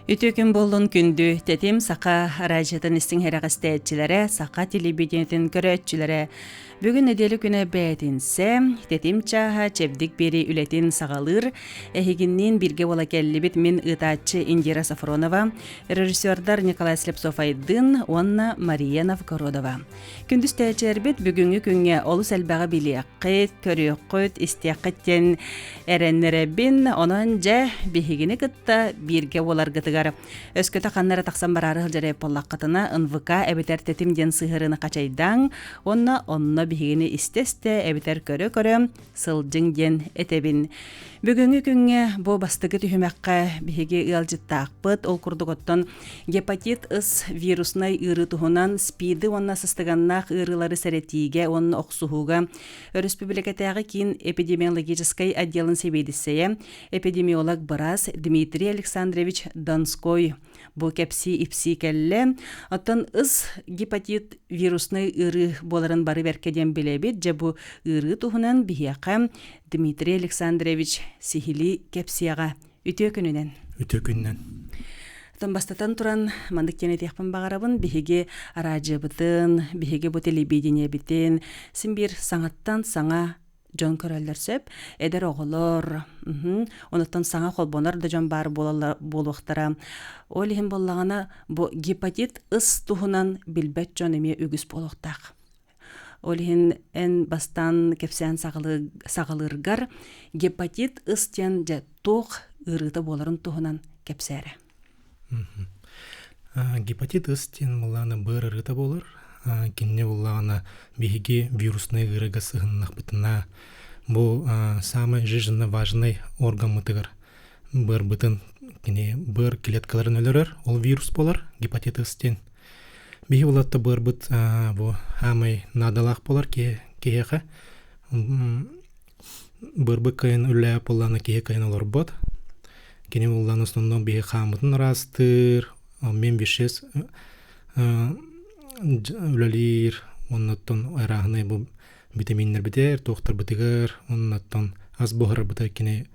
Үтүө күн буоллун күндү тэтим саха араадьыйатын истиҥ иһирэҕэстээччилэрэ, саха телевидениетин көрөөччүлэрэ. Бүгүн нэдиэлэ күнэ бээтинсэ, тэтим чааһа чэбдик биэрии үлэтин саҕалыыр. Эһигинниин бииргэ буола кэллибит мин ыытааччы Индира Сафронова, режиссердар Николай Слепцов-Айдын уонна Мария Новгородова. Күндү истээччилэрбит бүгүҥҥү күҥҥэ олус элбэҕи билиэххит, көрүөххүт, истиэххит диэн эрэннэрэбин. Онон дьэ биһигини кытта бииргэ буоларгытыгар өскөтө ханна эрэ тахсан бараары сылдьар буоллаххытына НВК эбэтэр тэтим диэн сыһыарыыны хачайдааҥ уонна онно биһигини истэ-истэ эбэтэр көрө-көрө сылдьыҥ диэн этэбин. Бүгүҥҥү күҥҥэ бу бастакы түһүмэххэ биһиги ыалдьыттаахпыт. Ол курдук оттон гепатит С вируснай ыарыы туһунан СПИДы уонна сыстыганнаах ыарыылары сэрэтиигэ уонна охсуһууга өрөспүүбүлүкэтээҕи киин эпидемиологическай отделын сэбиэдиссэйэ, эпидемиолог-быраас Дмитрий Александрович Донской бу кэпсии-ипсии кэллэ. Оттон ыс гепатит вируснай ыарыы буоларын бары бэркэ диэн билэбит. Дьэ бу ыарыы туһунан биһиэхэ Дмитрий Александрович сиһилии кэпсиэҕэ. Үтүө күнүнэн. Үтүө күнүнэн. Оттон бастатан туран маннык диэн этиэхпин баҕарабын. Биһиги араадьыйабытын, биһиги бу телевидениебитин син биир саҥаттан саҥа дьон көрөллөр сөп. Эдэр оҕолор, онуттан саҥа холбонор да дьон баар буолуохтара. Ол иһин буоллаҕына, бу гепатит ыс туһунан билбэт дьон эмиэ үгүс буолуохтаах. Ол иһин эн бастаан кэпсээн саҕалыыргар гепатит ыс диэн дьэ туох ыарыыта буоларын туһунан кэпсээрэ. Гепатит ыс диэн буллаҕына быар ыарыыта буолар. Кинини буллаҕына биһиги вируснай ыарыыга сыһыннахпытына бу самый жизненно важный органмытыгар быарбытын кини быар клеткаларын өлөрөр ол вирус буолар гепатит ыс диэн. Биһи улатта быарбыт бу хаамай наадалаах буолар киһиэхэ Бырбык кыайан үлэлээбит буоллаҕына киһи кыайан олорбот. Кини буоллаҕына основном биһи хааммытын ыраастыыр, обмен веществ үлэлиир, оннуттан ырааһынай бу витаминнэрбитигэр, туохтарбытыгар, оннуттан ас буһарарбытыгар кини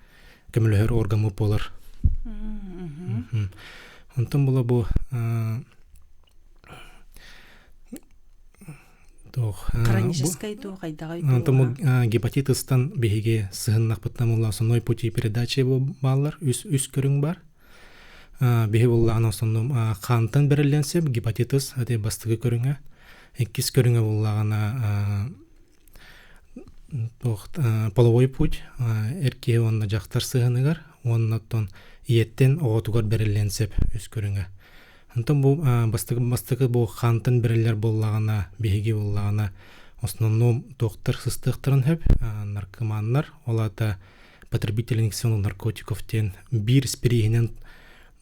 көмөлөһөр органмыт буолар. Онтон була бу Туох Хроническай дуу, хайдаҕай дуу? Онтон гепатит ыстан биһиги сыһыннахпытынан буолла основной пути передачи бааллар үс үс көрүҥ бар. Биһи буллаҕына основном хаантан бэриллэн сөп гепатитис ати бастакы көрүҥэ. Иккис көрүҥэ буллаҕына туох половой путь эр киһи уонна дьахтар сыһыныгар уонна оттон ийэттэн оҕотугар бэриллэн сөп үс көрүҥэ. Онтон бу бастакы бастакы бу хаантан бэриллэр буоллаҕына, биһиги буоллаҕына, основном туохтар сыстыахтарын сөп, наркоманнар, ол аата потребитель инфекционных наркотиков диэн биир испирииһинэн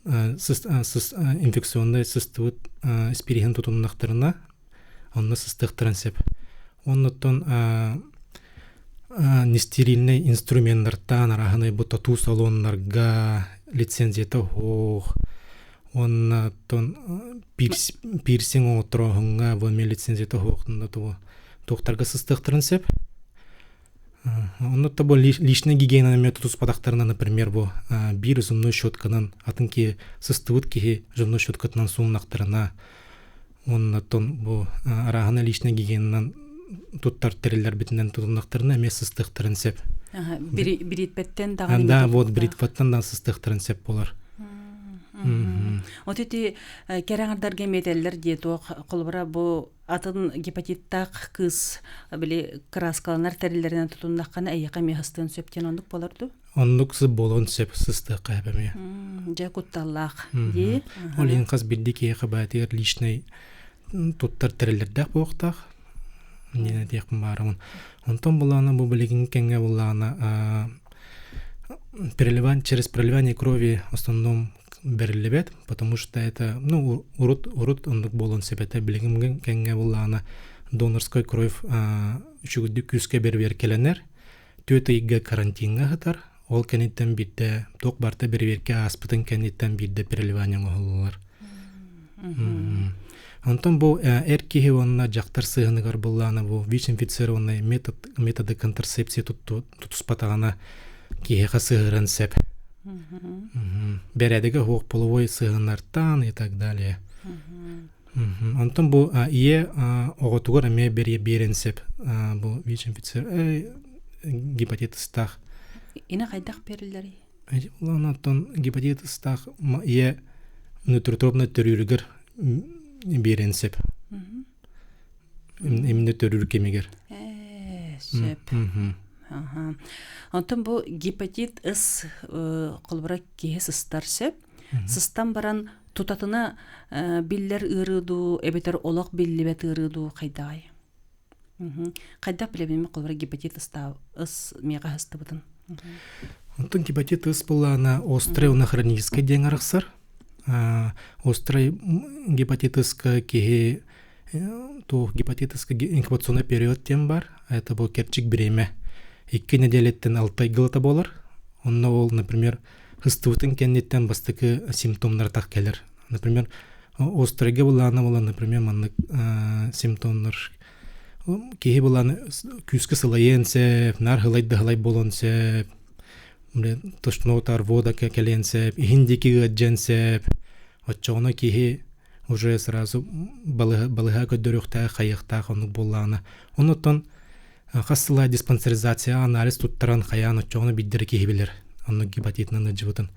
инфекционнай сыстыбыт испирииһин тутуннахтарына, онно сыстыахтарын сөп. Оннуттан нестерильнай инструменнартан арааһынай бу тату салоннарга лицензията суох уонна оттон пирсинг оҥотторооһуҥҥа бу эмиэ лицензията суохтунна тугу туохтарга сыстыахтарын сөп. Онно бу личная гигиена эмиэ тутуспатахтарына, например, бу биир зубной щетканан атын киһи сыстыбыт киһи зубной щеткатынан сууннахтарына уонна оттон бу арааһына личная гигиенанан туттар тэриллэрбитинэн тутуннахтарына эмиэ сыстыахтарын сөп. Бритвэттэн даҕаны Да, вот бритваттан да сыстыахтарын сөп болар. Вот ити кэрэ аҥардарга эмиэтэллэр дии туох холобура бу атын гепатиттаах кыыс били кырааскаланар тэриллэринэн тутуннаххына эйиэхэ эмиэ сыстыан сөп диэн оннук болар дуу? Оннук буолуон сөп сыстыахха сөп эмиэ. Дьэ кутталлаах дии. Ол иһин хас биирдии киһиэхэ баатыгар личный туттар тэриллэрдээх буолуохтаах. Диэн этиэхпин баарымын. Онтон булаана бу билигин кэмҥэ буллаҕына переливание через проливание крови в основном бэриллибэт, потому что это ну урут урут оннук буолуон сөп этэ. Билигин кэмҥэ буллаҕына донорской кровь үчүгэйдик күүскэ бэрэбиэркэлэнэр. Түөрт ыйга карантиҥҥа сытар. Ол кэнниттэн биирдэ туох барыта бэрэбиэркэ ааспытын кэнниттэн биирдэ переливание оҥоһуллар. Онтон бу эр киһи уонна дьахтар сыһыаныгар буоллаҕына бу ВИЧ-инфицированный метод методы контрацепции тутуспатаҕына киһиэхэ сыһыаран сөп. Бэрээдэгэ суох половой сыһыаннартан и так далее. Онтон бу ийэ оҕотугар эмиэ биэрэн сөп бу ВИЧ-инфицир гепатитыстаах. Ина хайдах бериллэрий? Онтон гепатитыстаах ийэ внутрутробно төрүүрүгэр биэрэн сөп. Именно төрүүр кэмигэр. Сөп. Онтон бу гепатит С холобура киһи сыстар сөп. Сыстан баран тутатына биллэр ыарыы дуу, эбэтэр олох биллибэт ыарыы дуу хайдаҕай? Хайдах билэбин холобура гепатит С миэхэ сыстыбытын? Онтон гепатит С былаана острый уонна хроническай диэн арахсар. Острый гепатитыска киһи туох гепатитыска инкубационный период диэн бар. Это был кэрчик бириэмэ. 2 нэдиэлэттэн 6 ыйгылата буолар. Онно ол, например, ыстыбытын кэнниттэн бастакы симптомнар так кэлэр. Например, остройга былаана буолан, например, маннык симптомнар киһи былааны күүскэ сылайыан сөп, наар хылай да хылай буолуон сөп, тошнота, рвота кэлиэн сөп, иһин диэки ыаддьыан сөп. Оччоҕуна киһи уже сразу балыһа көрдөрүөхтээх, хайыахтаах оннук буоллаҕына. Оннуттан хас сыла диспансеризация анализ туттаран хайаан оччоҕуна биирдэрэ киһи билэр оннук гепатитынан ыдьыбытын.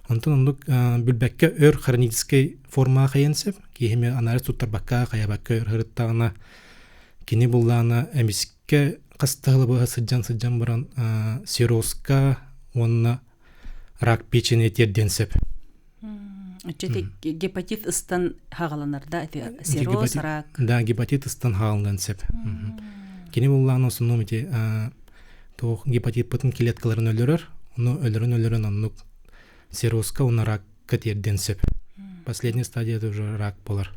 Онтон оннук билбэккэ өр хроническай формаҕа хайан сөп. Киһи анализ туттарбакка, хайабакка өр ырыттаҕына кини буллаана эмискэ хас да быһа сылдьан-сылдьан баран циррозка уонна рак печени тиэрдиэн сөп. Ити гепатит ыстан хаҕаланар да ити цирроз, рак. Да, гепатит ыстан хаҕаланыан сөп. Кини буллаан основном ити туох гепатиппытын клеткаларын өлөрөр, ону өлөрөн-өлөрөн оннук циррозка уонна ракка тиэрдиэн сөп. Последняя стадия это уже рак болар.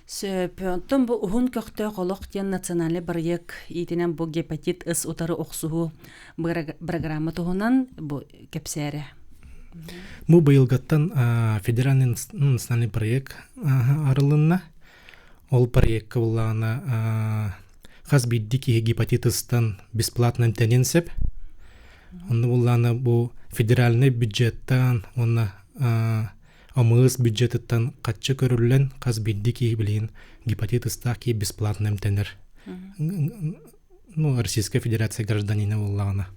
Сөп. Оттон бу уһун көхтөөх олох диэн национальный бырайыак иитинэн бу гепатит С утары охсуһуу программа туһунан бу кэпсээрэ. Бу быйылгаттан федеральный национальный проект арылынна. Ол проекка буллаҕына хас биирдии киһи гепатитыстан бесплатно эмтэниэн сөп. Онно буллаҕына бу федеральный бюджеттан уонна АМС бюджетыттан хаччы көрүллэн хас биирдии киһи билигин гепатитыстаах киһи бесплатно эмтэнэр. Ну, Российская Федерация гражданина буоллаҕына.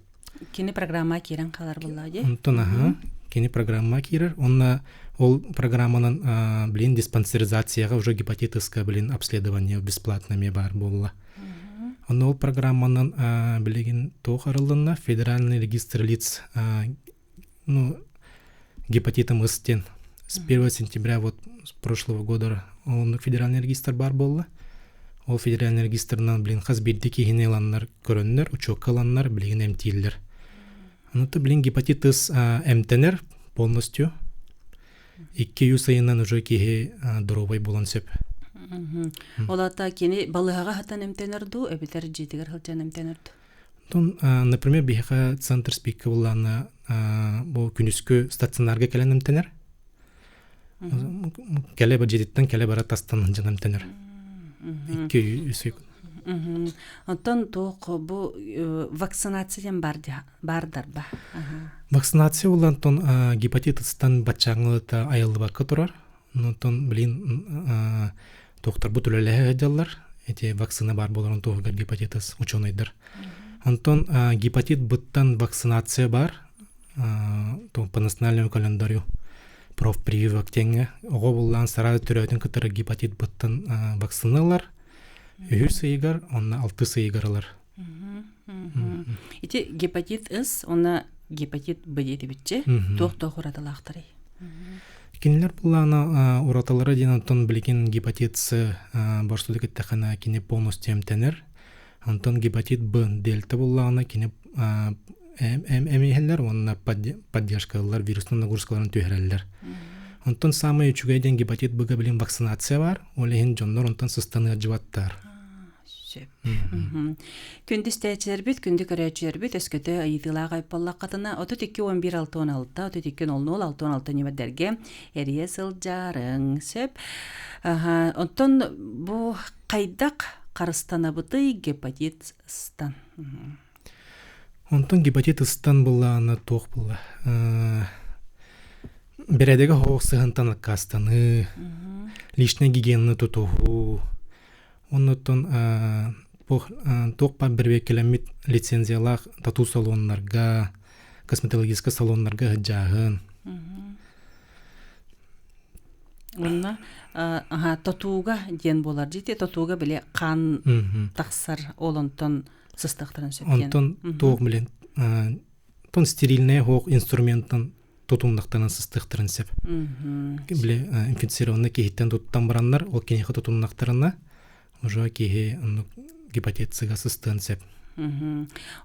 Кини программа киирэн хаалар буоллаҕа дии. Онтон аһа, кини программа киирэр. Онно ол программанан, блин, диспансеризацияҕа уже гепатитыска, блин, обследование бесплатно эмиэ баар буолла. Онно ол программанан билигин туох арыллынна федеральный регистр лиц ну, гепатитом С диэн с 1 сентября вот с прошлого года ол федеральный регистр бар буолла. Ол федеральный регистрынан, блин, хас биирдии киһини ыланнар, көрөннөр, учуокка ыланнар, билигин эмтииллэр. Ну, то, блин, гепатит С эмтэнэр полностью. 2-3 ыйынан уже киһи доруобай буолан сөп. Ол ата кини балыһаҕа хатан эмтэнэр дуу, эбэтэр дьиэтигэр сылдьан эмтэнэр дуу? Онтон, например, биһиэхэ центр спикка буллаана бу күнүскү стационарга кэлэн эмтэнэр. Кэлэ дьиэтиттэн кэлэ бара тастан сылдьан эмтэнэр. 2-3 ый. Оттон туох бу вакцинация диэн бар баардар ба? Вакцинация улантон гепатитыстан баччааҥҥылыта айыллыбакка турар. Онтон, блин, тухтарбыт үлэлэһэ сылдьаллар. Эти вакцина баар буоларын туһугар гепатитис ученыйдар. Онтон гепатит быттан вакцинация бар. По национальному календарю профпрививок диэҥҥэ оҕо буллаан сара төрөөтүн кытары гепатит быттан вакцина ылар. Үһүс ыйыгар, онно алтыс ыйыгар ылар. Ити гепатит С уонна гепатит Б диэтибитчи туох-туох уратылаахтарый? Кинилэр буллаана уратылара диэн онтон билигин гепатит С борсудук эттэххинэ кини полностью эмтэнэр. Онтон гепатит Б дельта буллаҕына кини эмиһэллэр уонна поддержкалар вирусный нагрузкаларын түһэрэллэр. Онтон самый үчүгэй диэн гепатит Б-га билин вакцинация бар, ол иһин дьоннор онтон сыстан ыалдьыбаттар. Сөп. Күндү истээччилэрбит, күндү көрөөччүлэрбит өскөтө ыйытыылаах айпаллаххытына 32 11 66 32 00 66 ньүмэрдэргэ эрийэ сылдьаарыҥ. Сөп. Оттон бу хайдах харыстанабытый гепатит стан? Онтон гепатит ыстан былаана туох була? Бэрээдэгэ хоох сыһантан аккаастаныы, личнай гигиенаны тутуһуу, оннуттан туох баар бэрэбиэркэлэммит лицензиялаах тату-салоннарга, косметологическай салоннарга сылдьааһын. Уонна аха тотууга диэн буолар дьити тотууга били хаан тахсар ол онтон сыстахтарын сөп диэн. Онтон туох билин тон стерильнай хоох инструментан тутуннахтарынан сыстыахтарын сөп. Били инфицированный киһиттэн туттан бараннар, ол киниэхэ тутуннахтарына уже киһи оннук гепатит сыга сыстыан сөп.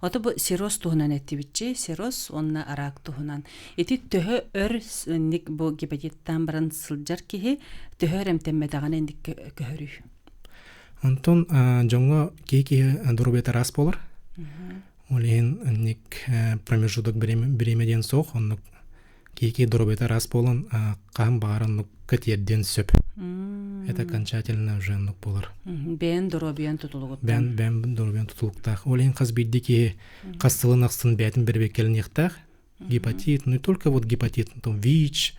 Ото бу сироз туһунан эттибитчи, сироз уонна рак туһунан. Ити төһө өр ник бу гепатиттан баран сылдьар киһи төһө өр эмтэммэтэҕинэ инник көһөрүй? Онтон дьоҥҥо киһи киһи доруобуйата араас буолар. Ол иһин инник промежуток бириэмэ диэн суох, оннук киһи доруобуйата араас буолан хаһан баҕар оннукка тиэрдиэн сөп. Это окончательно уже оннук буолар. Бэйэн доруобуйан тутулугуттан. Бэйэн бэйэн доруобуйан тутулуктаах. Ол иһин хас биирдии киһи хас сылын ахсын бэйэтин бэрэбиэркэлэниэхтээх. Гепатит, ну не только вот гепатит, там ВИЧ,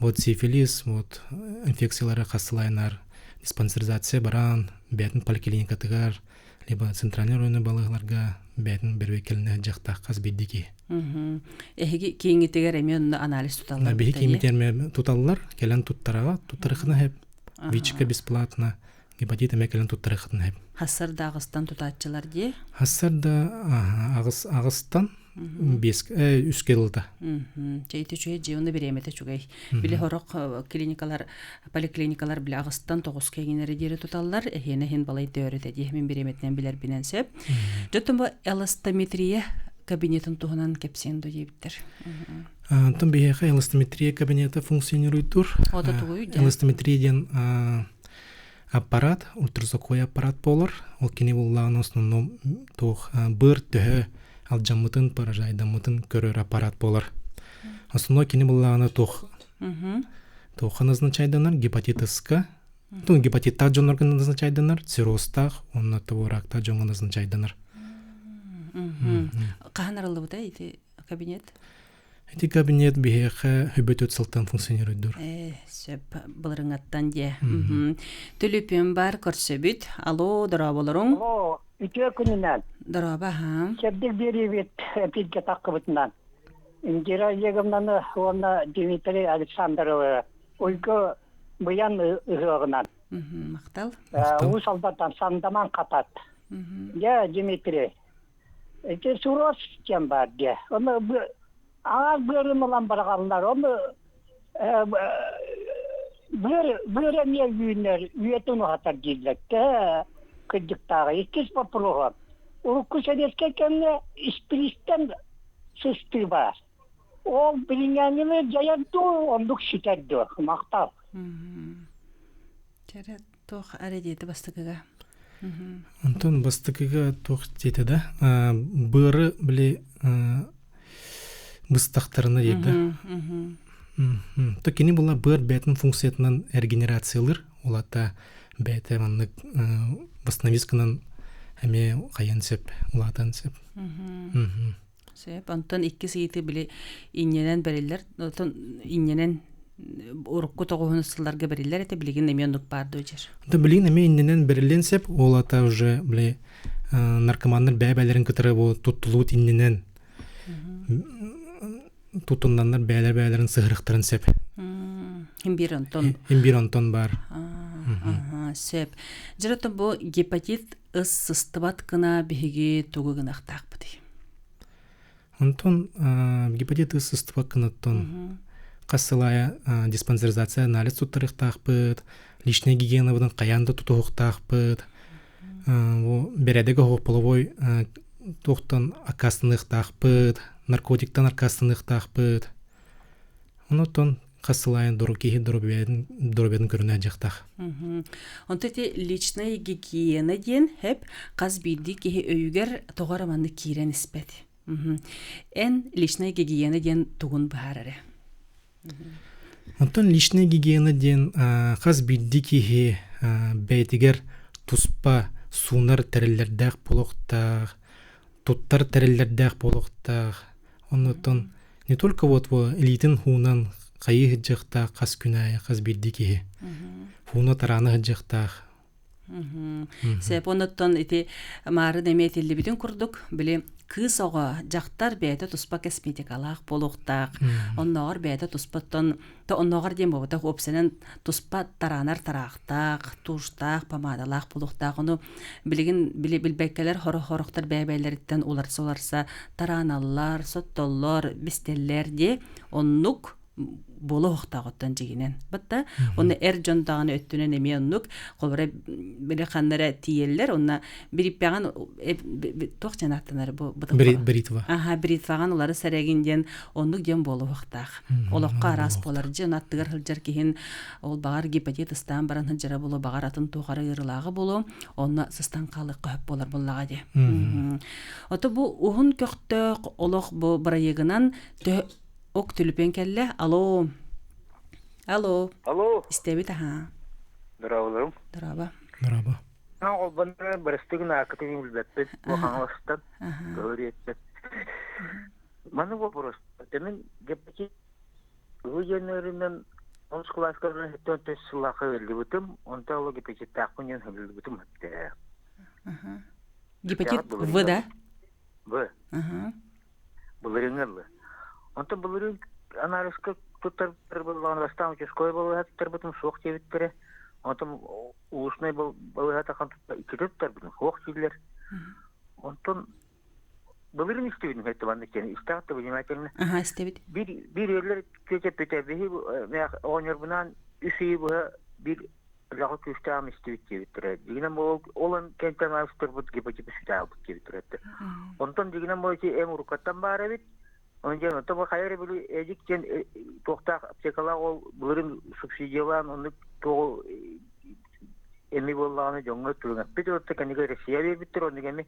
вот сифилис, вот инфекциялары хас сылайынар диспансеризация баран, бэйэтин поликлиникатыгар, либо центральный районный балыыһаларга бэйэтин бэрэбиэркэлэнэ сылдьыахтаах хас биирдии киһи. Эһиги кииҥҥитигэр эмиэ онно анализ туталлар Биһи кииммитигэр эмиэ туталлар, кэлэн туттараҕа, туттарыххына сөп. ВИЧка бесплатно, гепатит эмиэ кэлэн туттарыххытына сөп. Хассар да аҕыстан тутааччылар дии. Хассар да аҕыс аҕыстан биэс үс килота. Чэй үчүгэй дьиэ уонна бириэмэтэ үчүгэй. Били сорох клиникалар, поликлиникалар били аҕыстан тоҕуска иҥинэри диэри туталлар. Эһиэнэ иһин балай дөөрөтө дии мин бириэмэтинэн билэрбинэн сөп. Дьоттон бу эластометрия кабинетын туһунан кэпсиэн до диэбиттэр. Антон биһиэхэ эластометрия кабинета функционируйдур. Ото тугуй диэн? Эластометрия диэн аппарат, ультразвуковой аппарат буолар. Ол кини буллаҕын основном туох быр төһө алдьаммытын, поражайдаммытын көрөр аппарат буолар. Основной кини буллаҕына туох туохха назначайданар гепатитыска, ну, гепатиттаах дьоннорго назначайданар, циррозтаах уонна творактаах дьоҥҥо назначайданар. Хаһан арыллыбыта ити кабинет? Ити кабинет биһиэхэ хүбөтүт сылтан функционируйдур. Сөп былырыҥаттан дьэ. Төлөпүөн бар көрсөбүт. Алло, дорооболоруҥ. Алло, үтүө күнүнэн. Дорообо, аһаа. Чэбдик биэриибит эпииргэ таххыбытынан. Индира Олеговнаны уонна Дмитрий Александровы уйгу быйан ыһыаҕынан. Махтал. Уус Алдантан Сандаман Хатат. Дьэ, Дмитрий, Ити суруос диэн баар дии. Ону аҥаар быарын ылан быраҕаллар. Ону быар быар эмиэ үүнэр, үйэтин уһатар дииллэр. Төһө кырдьыктааҕый? Иккис боппуруоһу. Урукку сэбиэскэй кэмҥэ испириистэн сыстыы баар. Ол билиҥҥээҥҥини дьайар дуу, оннук сүтэр дуо? Махтал. Чэрэ туох эрэ диэтэ бастакыга. Онтон бастакыга туох диэтэ да быары били быстахтарына диэтэ. То кини була быар бэйэтин функциятынан регенерациялыыр, ол ата бэйэтэ маннык восстановисканан эмиэ хайан сөп, улаатан сөп. Сөп. Онтон иккис ыйыты били инньэнэн бэриллэр, оттон инньэнэн урукку тоҕуһун сылларга бэриллэр этэ, билигин эмиэ оннук баар дуо дьэр? Да билигин эмиэ иннинэн бэриллиэн сөп, ол ата уже били наркоманнар бэйэ-бэйэлэрин кытары бу туттулуут иннинэн туттуннаннар бэйэлэр-бэйэлэрин сыһырыхтарын сөп. Имбир онтон. Имбир онтон бар. Сөп. Дьэр оттон бу гепатит ыс сыстыбат гына биһиги тугу гынахтаахпытый? Онтон гепатит ыс сыстыбат гынаттан хас сыл аайы диспансеризация анализ туттарыахтаахпыт, личная гигиенабытын хайаан да тутуһуохтаахпыт, бу бэрээдэк оһох половой туохтан аккаастаныахтаахпыт, наркотиктан аккаастаныахтаахпыт. Онотон хас сыл аайы киһи доруобуйатын көрүнэ дьахтаах. Онто ити личная гигиена диэн хэп хас биирдии киһи өйүгэр тоҕо эрэ маннык киирэн испэт. Эн личная гигиена диэн тугун быһаарар эрэ? Онтон личная гигиена диэн хас биирдии киһи бэйэтигэр туспа суунар тэриллэрдээх буолуохтаах, туттар тэриллэрдээх буолуохтаах. Оннуттан не только вот илиитин хуунан хайыы сылдьыахтаах хас күн аайы хас биирдии киһи. Хууна тараана сылдьыахтаах. Сөп онуттан ити маарын эмиэ этиллибитин курдук, били кыыс оҕо, дьахтар бэйэтэ туспа косметикалаах буолуохтаах. Оннооҕор бэйэтэ туспаттан, то оннооҕор диэн буолбатах, уопсайынан туспа тараанар тараахтаах, туштаах, помадалаах буолуохтаах. Ону билигин били билбэккэлэр хоро-хорохтор бэйэ-бэйэлэриттэн уларса-уларса тарааналлар, соттоллор, бистэллэр дии. Оннук буола оһохтооҕуттан дьигинэн. Батта онно эр дьон даҕаны өттүнэн эмиэ оннук холобура били ханна эрэ тиийэллэр онно бириппэҕин туох диэн ааттанар бу бритва. Аха бритваҕын улары сэрэгин диэн оннук диэн буола оһохтоох. Олоххо араас буолар дьэ аттыгар сылдьар киһин ол баҕар гепатит ыстаан баран сылдьара буолуо баҕар атын туох эрэ ыарыылааҕа буолуо онно сыстан хаалыахха сөп буолар буоллаҕа дии. Ото бу уһун көхтөөх олох бу бырайыагынан Ок түлүпүөн кэллэ. Алло. Алло. Алло. Истэбит аһаа. Дорооболорум. Дорообо. Дорообо. Олбонно бырастыгын аакытын билбэппит. Бу хаҥаластан көһөрүөттэн. Маны вопрос. Тэмин гепатит Ыйанырынан онус кылааска төс сыллаахха ыалдьыбытым, онтон ол гепатиттаахпын диэн ыалдьыбытым этэ. Гепатит В, да? В. Былырыыҥҥы ылла. Онтон былырыын анализка туттар буоллаҕына бастаан участковай балыыһа туттарбытым суох диэбиттэрэ. Онтон улуснай балыыһа тахан иккитэ туттарбытым суох дииллэр. Онтон былырыын истибитим хэттэ маннык диэн истэҕит да внимательно. Аха истэбит. Биир биир ыаллар күөтэппитэ биһи оҕонньорбунаан үс ыйы быһа биир Үлэҕэ күүстээҕим истибит диэбиттэрэ. Дьигинэн ол ол кэнтэн астырбыт гепатит сүтээбит диэбиттэрэ этэ. Онтон дьигинэн бу ити эм уруккаттан баар эбит. Онон диэн онтон бу хайа эрэ били эдик диэн туохтаах аптекалаах ол былырын субсидиялаан оннук туоҕу эми буоллаҕына дьоҥҥо туруҥаппыт отто кэннигэ Россия биэрбиттэр оннук эми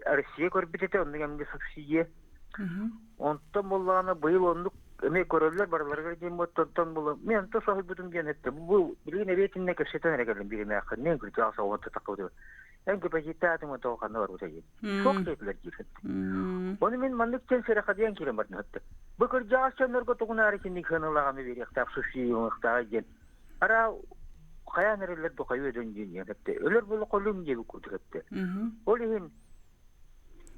Россия көрбүт этэ оннук эмгэ субсидия. Онтон буоллаҕына быйыл оннук эмиэ көрөллөр барыларыгар диэн буоттан була мен онто соһуйбутум диэн этте бу билигин эбиэтиннэ кэпсэтэн эрэ кэллим биримээххин мен күрдьэҕэ соҕуотта таххыбытым эн гепатиттаатым тоҕо ханна барбыта диэн суох диэтилэр диир ону мин маннык диэн сэрэхэдийэн киирэн бардым этте бу кырдьаҕас дьоннорго тугунаары киник хыналаҕаны биэриэхтээх субсидиялыахтааҕа диэн араа хайаан эрэллэр духайы өдөн диэн диэн этте өлөр буолу холум диэбит курдук этте ол иһин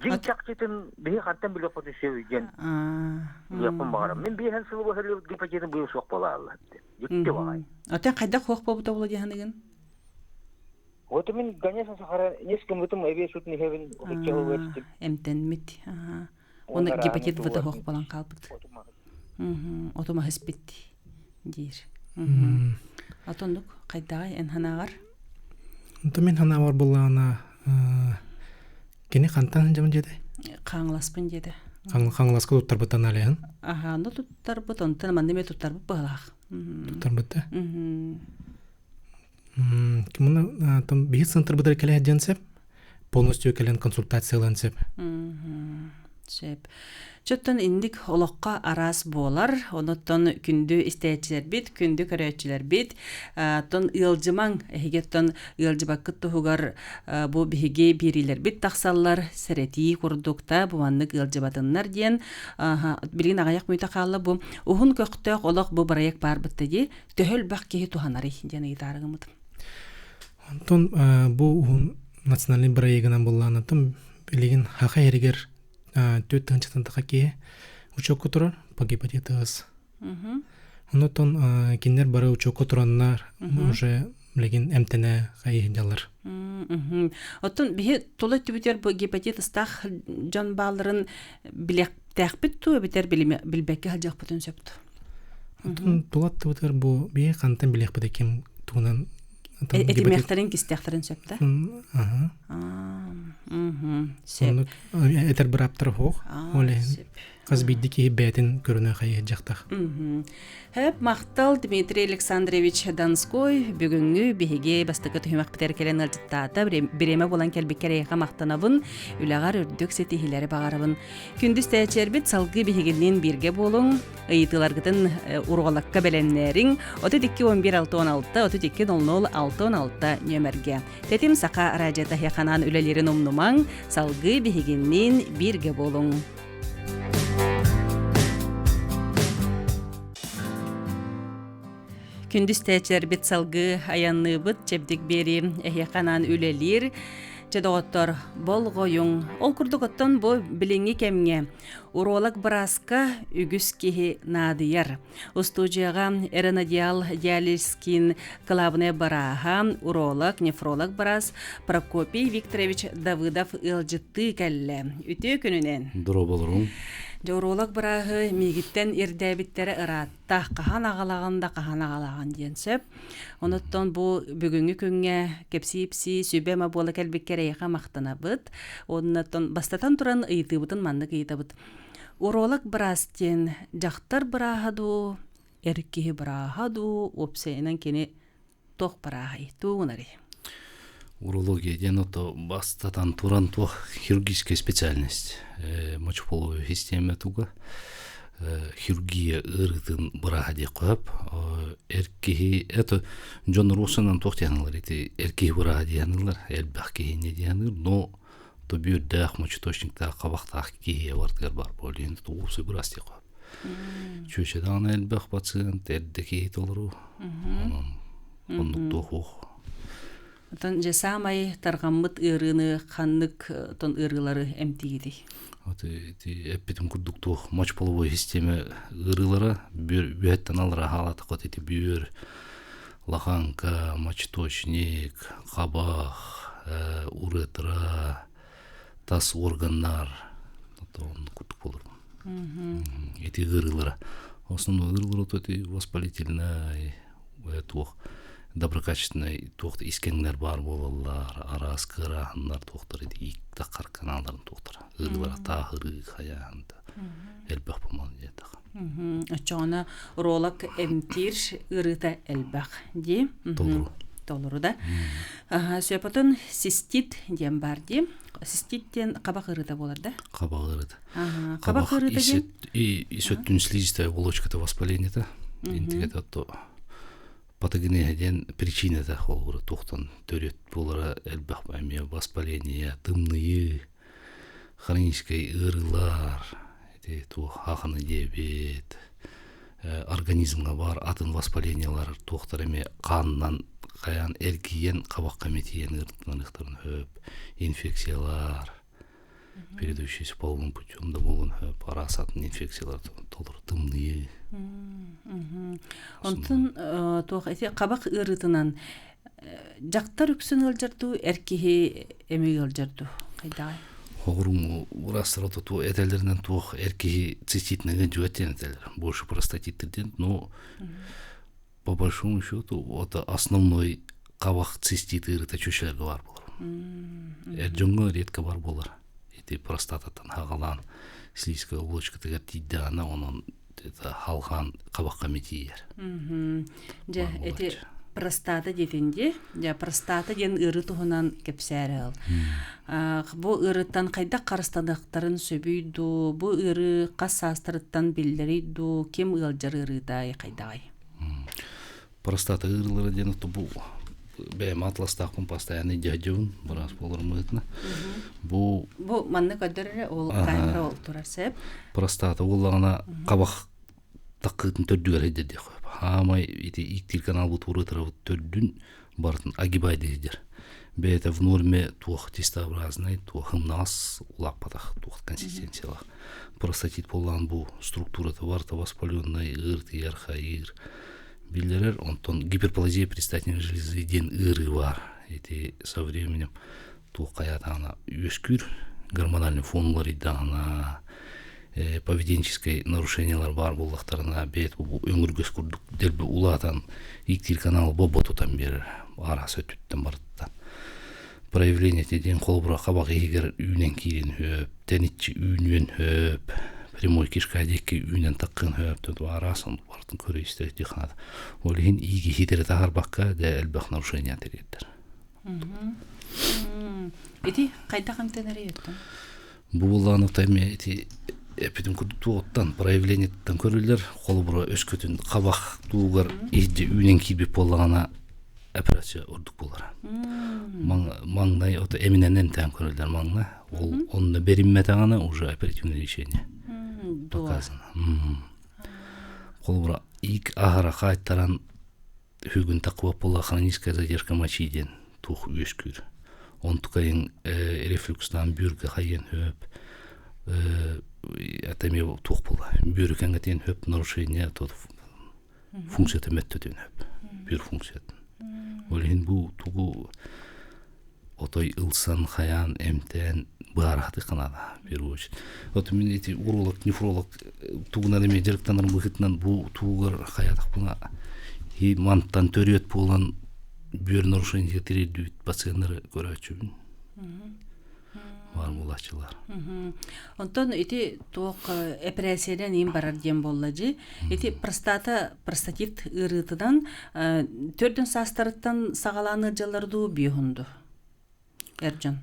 Дьиҥ чахчытын биһи хантан билиэхпитин сөбүй диэн билиэхпин баҕарам. Мин биэһэн сылы быһа гепатитым быйыл суох буолаалла. Дьикти баҕай. Атын хайдах суох буолбута буола диэханыгын? Вот мин конечно сахара несколько эбиэ сутун иһэбин отучча Эмтэммит. Оны гепатит В суох буолан хаалбыт. Отума испит диир. Отоннук хайдаҕай эн ханаҕар? Онто мин ханаабар буллаҕына кини хантан сылдьабын диэтэй? Хаҥаласпын диэтэ. Хаҥаласка туттарбыттан алиһын? Аха, ну туттарбыт, онтон манна эмиэ туттарбыт быһалаах. Туттарбыт да? Муну там биһи центрбытыгар кэлэ сылдьан сөп, полностью кэлэн консультациялаан сөп. Сөп. Чоттон инник олоххо араас буолар. Онуттан күндү истээччилэрбит, күндү көрөөччүлэрбит, тон ыалдьымаҥ, эһиги ыалдьыбаккыт туһугар бу биһиги биэриилэрбит тахсаллар, сэрэтии курдук та бу маннык ыалдьыбатыннар диэн билигин аҕыйах мүнүүтэ хаалла бу уһун көхтөөх олох бу бырайыак баарбытта дии төһө элбэх киһи туһанарый диэн ыйытаарыгыммыт. Онтон бу уһун национальный бырайыагынан буллаанатым билигин хаха эригер 4 тыһыынчаттан таха киһи учуокка турар по гепатитс. Онотон кинилэр бары учуокка тураннар уже билигин эмтэнэ хайыһдьалар. Оттон биһи тула өттүбүтүгэр бу гепатит ыстаах дьон баалларын билиэхтээхпит туу эбэтэр билбэккэ сылдьыахпытын сөп туу? Оттон тула аттыбытыгар бу биһи хантан билиэхпит ким тугунан Этимиэхтэрин кистиэхтэрин сөп да? Сөп. Этэр бырааптара суох. Ол иһин. Хас биирдии киһи бэйэтин көрүнэ хайыһыдьахтах. Хөп махтал Дмитрий Александрович Донской бүгүҥҥү биһиги бастакы түһүмэхпитигэр кэлэн ыалдьыттаата. Бириэмэ буолан кэлбиккэр эйиэхэ махтанабын, үлэҕэр үрдүк ситиһиилэри баҕарабын. Күндү истээччилэрбит салгыы биһигинниин бииргэ буолуҥ, ыйытыыларгытын уруолакка бэлэмнээриҥ. 32 11 66 32 00 66 нүөмэргэ. Тэтим Саха радиота ханаан үлэлиирин умнумаҥ, салгыы биһигинниин бииргэ буолуҥ. Күндү истээччилэрбит салгыы айанныыбыт чэбдик биэрии эһиэхэ анаан үлэлиир. Чэ доҕоттор, болҕойуҥ. Ол курдук оттон бу билиҥҥи кэмҥэ уролог бырааска үгүс киһи наадыйар. Устуудьуйаҕа Эренодиал Диалискин кылаабынай барааһа, уролог, нефролог быраас Прокопий Викторович Давыдов ыалдьыттыы кэллэ. Үтүө күнүнэн! Дорооболоруҥ! Дьэ, уролог бырааһы миигиттэн ирдээбиттэрэ ыраатта. Хаһан аҕалаҕын да хаһан аҕалаҕын диэн сөп. Онуттан бу бүгүҥҥү күҥҥэ кэпсии-ипсии сүбэ-ама буола кэлбиккэр эйиэхэ махтанабыт. Оннуттан бастатан туран ыйытыыбытын маннык ыйытабыт. Уролог быраас диэн дьахтар бырааһа дуу, эр киһи бырааһа дуу, уопсайынан кини туох бырааһай, тугунарый? Урология диэн ото бастатан туран туох хирургическая специальность мочеполовой система туга хирургия ыарыытын бырааһа диэххэ сөп. Эр киһи это дьон руссанан туох диэн ити эр киһи бырааһа диэн элбэх киһини диэн но то бүөрдээх мочеточниктаах хабахтаах киһи бартыгар бар буолуон уопсай быраас диэххэ чүөчэ даҕаны элбэх пациент эрдэ киһи толору онон оннук туох уох Отон дьэ саамай тарҕаммыт ыарыыны ханнык тон ыарыылары эмтиигитий? Вот ити эппитим курдук туох мочеполовой система ыарыылара бүөттэн алара хаалатаххыт ити бүөр лоханка, мочеточник, хабах, уретра, тас органнар курдук болор. Эти ыарыылара. Основной ыарыылара то эти воспалительный, туох доброкачественный туох искэҥнэр баар буолаллар, араас кыарааһыннар туохтар ити иик каналларын туохтар ыарыылара тааһырыы хайаан да элбэх помол диэтэх. Оччоҕуна уролог эмтиир ыарыыта элбэх дии. Толору. Толору да. Сөпөтөн цистит диэн бар дии. Цистит диэн хабах ыарыыта буолар да? Хабах ыарыыта. Хабах ыарыыта диэн? Исөттүн слизистая оболочката воспалениета. Интигет отто патогенеһа диэн причината холобура туохтан төрүт буолара элбэх эмиэ воспаление, тымныйыы, хроническай ыарыылар, ити туох хаахыны диабет, организмҥа баар атын воспалениелар туохтар эмиэ хаанынан хайаан эргийэн хабахха эмиэ тиийэн ыарытынаныахтарын сөп, инфекциялар, передающиеся половым путем да буолуон сөп, араас атын инфекциялар толору тымныйыы. Онтон туох ити хабах ыарыытынан дьахтар үксүн ыалдьар дуу, эр киһи эмиэ ыалдьар дуу? Хайдаҕай? Хоҕуруҥ ураастара туту этэлэринэн туох эр киһи циститныгы дьүөт диэн этэлэр. Больше простатиттыр диэн, но по большому счету это основной хабах цистит ыарыыта чүчэлэргэ баар буолар. Эр дьоҥҥо редко бар буолар. Ити простататтан хаҕалаан слизкая оболочкатыгар тиийдэҕинэ онон это халҕаан хабахха эмиэ тиийэр. Дьэ, ити простата диэтин дии. Дьэ, простата диэн ыарыы туһунан кэпсээри ыл. Бу ыарыттан хайдах харыстаныахтарын сөбүй дуу, бу ыарыы хас саастарыттан биллэрий дуу, ким ыалдьар ыарыыта хайдаҕай? Простата ыарыылара диэн бу бэйэм атластаахпын постоянно дьаһдьыбын быраас буоларым быһыытынан. Бу Бу манна көрдөр эрэ ол камера ол турар сөп. Простата буоллаҕына хабах таккыытын төрдүгэр сылдьар диэх Хаамай ити ииктиир каналбыт уруутарабыт төрдүн барытын огибай диэдэр. Бэйэтэ в норме туох тестообразный, туох ымнаҕас улааппатах, туох консистенциялаах. Простатит буоллаҕын бу структурата барыта воспаленный, ыыртыйар, хайыыр биллэрэр. Онтон гиперплазия предстательной железы диэн ыарыы баар. Ити со временем туох хайаатаҕына үөскүүр гормональный фон уларыйдаҕына поведенческай нарушениелар баар буоллахтарына бэйэт өҥүргэс курдук дэлби улаатан ииктиир канал бобо тутан биэрэр араас өттүттэн барыттан проявление диэн холобура хабах иһигэр үүнэн киирин хөп тэниччи үүнүөн хөп. Прямой кишка диэки үүнэн таххын хөп араас барытын көрө истэ диханат. Ол иһин ииги хитере таһарбакка да элбэх нарушение тириэрдэр. Ити хайдах эмтэнэр өттөн? Бу буллааны тайме ити эпитин курдук туоттан проявлениеттан көрүллэр холобура өскөтүн хабах туугар иһдьэ үүнэн киирбит буоллаҕына операция ордук буолара. Маҥнай ото эминэн эмтээн көрөллөр маҥна. Ол онно бериммэтэҕинэ уже оперативное лечение показано. Холобура иик аһара хаайтаран Бүгүн такуа буола хроническая задержка мочи диэн туох үөскүүр. Онтукайын рефлюкстаан бүөргэ хайыан хөп это эмиэ туох буола бүөрүкэҥҥэ тиэн хөп нарушение функцията мөттөтүн хөп бүөр функциятын. Ол иһин бу тугу отой ылсан хайаан эмтээн быһаарахтык наада в первую очередь. Вот мин эти уролог, нефролог тугунан эмиэ дьарыктанар быһыытынан бу тугугар хайаатахпына и мантан төрүөт буолан бүөр нарушениега тириэрдибит пациеннары көрөөччүбүн баар буолааччылар. Онтон ити туох эпэрээссийэнэн иин барар диэн буолла дьи. Ити простата простатит ыарыытынан төрдүн саастарыттан саҕалаан ыалдьаллар дуу биэһун дуу? Эр дьон.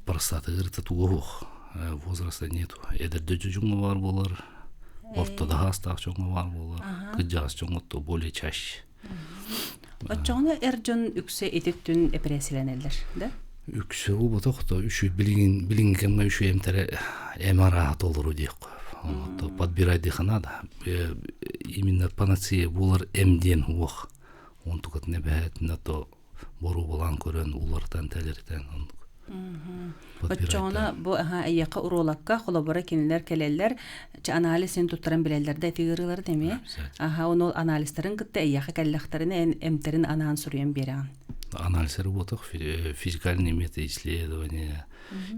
Простата ыарыыта туга суох. Возраста нету. Эдэрдэ дьоҥҥо баар буолар, орто да саастаах дьоҥҥо баар буолар, кырдьаҕас дьоҥҥо то более чаще. Оччоҕуна эр дьон үксэ ити түн эпэрээссийэлэнэллэр, да? Үксэ буолбатах то үчү билигин билиҥҥи кэмҥэ үчүгэй эмтэрэ эм арааһа толору диэххэ. То подбирать диэххэ наада. Именно панацея буолар эм диэн уох. Онтукатын эбэһээтинэ то боруобалаан көрөн уларытан тэлэритэн оннук. Оччоҕуна бу эйиэхэ уролокка холобура кинилэр кэлэллэр анализ син туттаран билэллэр да ити ыарыылары эмиэ аха ону анализтарын кытта эйиэхэ кэллэхтэринэ эн эмтэрин анаан суруйан биэрэҕин Анализ работах физикальные методы исследования,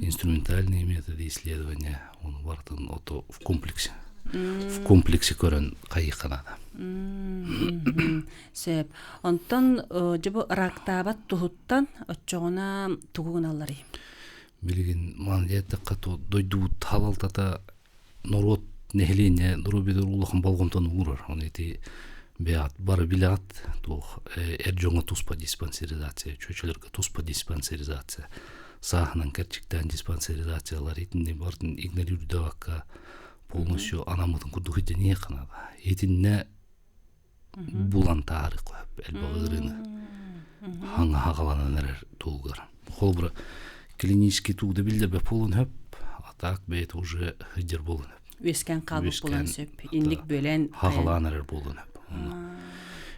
инструментальные методы исследования, он барытын ото в комплексе. В комплексе көрөн хайыхха наада. Сөп. Онтон дьэ бу рактаабат туһуттан оччоҕуна тугу гыналларый? Билигин ман диэтэххэ дойдубут халалтата норуот нэһилиэнньэ доруобуйатыгар улахан болҕомтону уурар. Оны ити бэйэҕит бары билэҕит туох эр дьоҥҥо туспа диспансеризация, чүөчэлэргэ туспа диспансеризация, сааһынан кэрчиктээн диспансеризациялар итинни барытын игнорируйдабакка полностью анаммытын курдук ирдэниэххэ наада. Итиннэ булан таары көп элбэх ыарыыны хаҥа хаҕаланан эрэр туһугар. Холобура, клинический тууда биллэрбэт буолуон сөп, а так бэйэтэ уже сылдьар буолуон сөп. Үөскээн хаалбыт буолуон сөп. Инник бөлөн хаҕалаан эрэр буолуон сөп.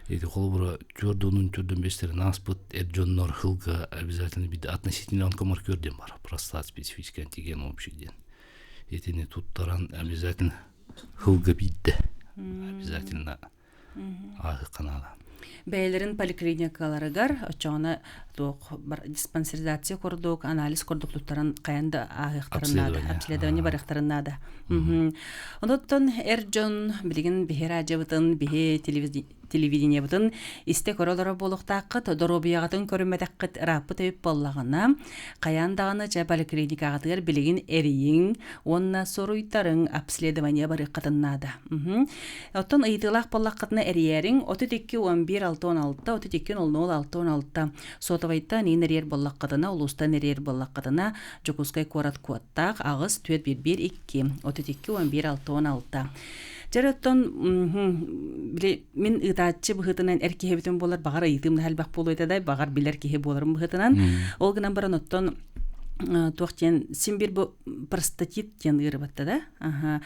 Ити холобура төрдүнүн төрдүн бестерин ааспыт эр дьоннор хылга обязательно бидде относительно онкомаркер диэн бар. Простат специфический антиген общий диэн. Итини туттаран обязательно хылга биирдэ обязательно ааһыахха наада. Бэйэлэрин поликлиникаларыгар оччоҕуна туох диспансеризация курдук, анализ курдук туттаран хайан да ааһыахтарын наада, обследование барыахтарын наада. Онуттан эр дьон билигин биһи радиобытын, биһи телевидениебытын истэ көрө олорор буолуохтааххыт, доруобуйаҕытын көрүммэтэххит ырааппыт эбит буоллаҕына, хайаан даҕаны чэ поликлиникаҕытыгар билигин эрийиҥ уонна суруйтарыҥ, обследование барыаххытын наада. Оттон ыйытыылаах буоллаххытына эрийээриҥ 32 11 66 32 00 66 сотовайтан иин эрийэр буоллаххытына, улуустан эрийэр буоллаххытына Дьокуускай куорат куоттаах 8 4 1 1 2 32 11 66 Дьэ оттон били мин ыытааччы быһыытынан эр киһибитин буолар баҕар ыйытыым да элбэх буолуо этэ да баҕар билэр киһи буоларым быһыытынан ол гынан баран оттон туох диэн син биир бу простатит диэн ыарыбатта да аха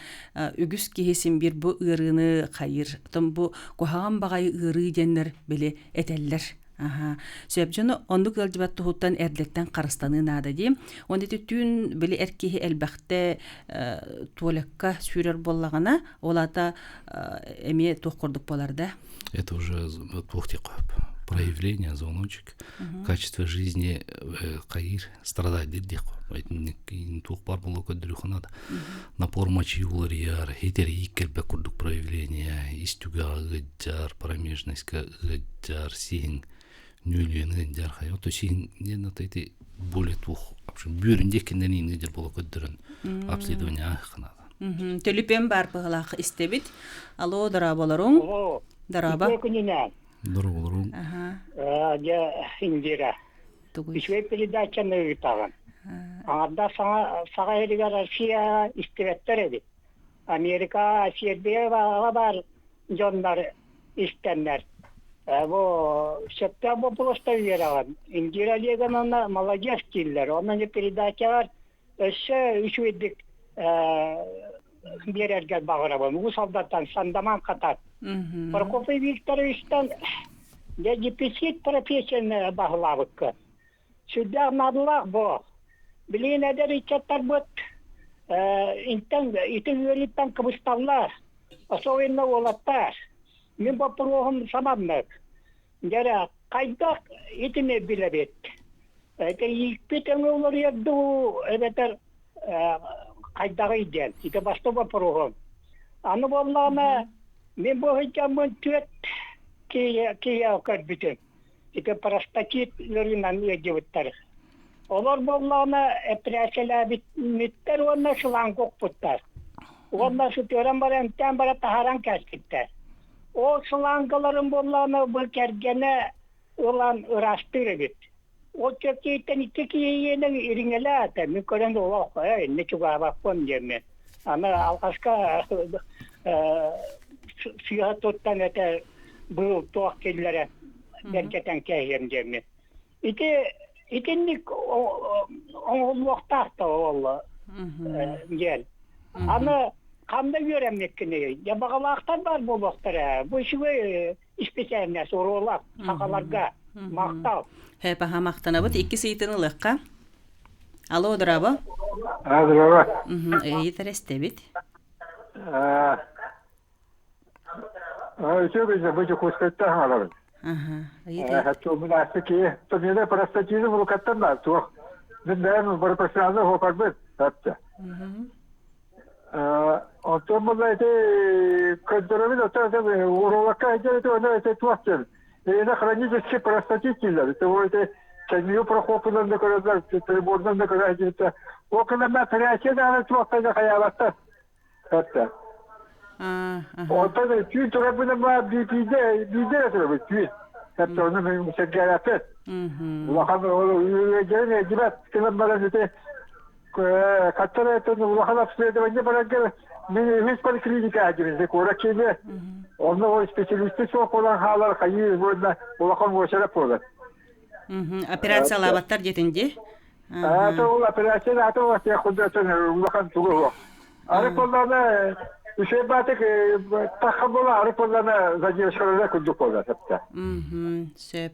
үгүс киһи син биир бу ыарыыны хайыр оттон бу куһаҕан баҕайы ыарыы диэннэр били этэллэр Аха. Сөп дьону оннук ыалдьыбат туһуттан эрдэттэн харыстаныы наада дии. Уонна ити түүн били эр киһи элбэхтэ туалекка сүүрэр буоллаҕына, ол аата эмиэ туох курдук буолар да? Это уже туох диэххэ проявление, звоночек, качество жизни хайыр страдать диэх туох баар буолуо көрдөрүөххэ наада. Напор мочи уларыйар, хитер иик кэлбэт курдук проявление, ис түгэҕэ ыалдьар, промежностька ыалдьар, сиһин нүөлүйэн ыалдьар хайа. То сиһин диэн ата ити более туох бүөрүн диэккиннэн иин ыалдьар буола көрдөрөн обследование ааһыахха наада. Төлүпүөн баар быһылаах истэбит. Алло, дорооболоруҥ. Алло. Дорообо. Үтүө күнүнэн. Дорооболоруҥ. Аха. Дьэ, Индира. Тугуй? Үчүгэй передачаны ыытаҕын. Аҥардас саҥа Саха сиригэр Россия истибэттэр эбит. Америка, Сербия баар дьоннор истэннэр. Бу сөптөөх боппуруостар үөрэҕин. Индира Олеговна молодец дииллэр. Онон передачаҕар өссө үчүгэйдик биэрэргэр баҕарабын. Уус Алдантан Сандаман Хатат. Прокопий Викторовичтан дьэ дефицит профессияны баһылаабыккын. Сүрдээх наадалаах бу. Билигин эдэр ыччаттарбыт интэн ити үөрүүттэн кыбысталлар. Особенно уолаттар. Мин боппуруоһум саманнык. Дьэрэ, хайдах итини билэбит? Ити иикпит өҥө уларыйар дуу, эбэтэр хайдаҕый диэн. Ити бастакы боппуруоһум. Аны буоллаҕына, мин бу сылдьаммын түөрт киһи көрбүтүм. Ити простатит ыарыынан ыалдьыбыттар. Олор буоллаҕына эпэрээссийэлээбиттэр уонна шланг укпуттар. Уонна сытыаран баран эмтээн баран таһааран кээспиттэр. Ол шлангаларын буоллаҕына бу кэргэнэ ылан ыраастыыр эбит. Ол чэпчииттэн икки киһи ириҥэлээтэ. Мин көрөн олох ээ иннэ чугаһаабаппын диэммин. Аны алҕаска сыыһа туттан этэ быыл туох киллэрэ бэргэтэн кээһиэм диэммин. Ити итинник оҥоһуллуохтаах да буолла диэн. Аны ханна үөрэммиккиний? Дьэ баҕалаахтар баар буолуохтара. Бу үчүгэй исписээлинэс уруолак сахаларга махтал. Хэпаха махтанабыт. Иккис ыйытын ылыахха. Алло, дорообо. А, здорово. Ыйытар эстэбит. Үчүгэй күнү бу Дьокуускайтан хаалабын. Хаччуумунаастыки томина простатизм рукаттан да туох. Мин бэйэм профессиональный хокарбыт хатта. Онтон була ити көрдөрөбүн оттон уролокка эдэр оны эти туох диэн. Это хронический простатит дииллэр. Это вот эти Чайнию Прокопынан да көрөллөр, приборынан да көрө Ол кэннэ операция даҕаны туохха да хайаабаттар. Хатта. Онтон түүн турарбына баа биирдэ биирдэ эрэ турабыт түүн. Хатта ону мин сэргээбэппин. Улахан үөрдэрин эрдибэт гынан баран ити хаттара этэн улахан обследование барарга мин үһүс поликлиника аадьыбын куорат киинэ. Онно ол специалисты суох буолан хаалар хайыы уонна улахан уочарат буолар. Операциялаабаттар диэтин дии. Аата ол операция аата ол улахан тугу суох. Ары поллана үчүгэй баатык тахха буола ары поллана задержкалара курдук буола септе. Сөп.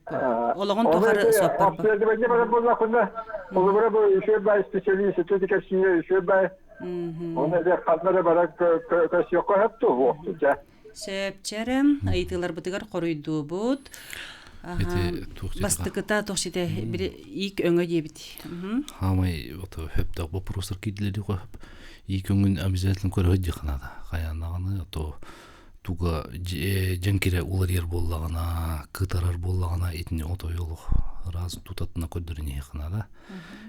Олоҕун тухары соппор. Обследование барар буоллаххына, холобура бу үчүгэй баай специалист үтүө кэпсиирэ үчүгэй баай. Оны де ханна да барар көсүөххэ сөп туу буолту дьэ. Сөпчэрэ ыйытыыларбытыгар хоруйдуубут. Бастакыта туох сите иик өҥө диэбит. Хаамай ото хөптөөх вопростар киирдилери хөп. Иик өҥүн обязательно көрө диханада. Хаяннаҕаны ото туга дьэҥкирэ уларыйар буоллаҕына, кытарар буоллаҕына итини отойолох раз тутатына көрдөрүнүһэ ханада.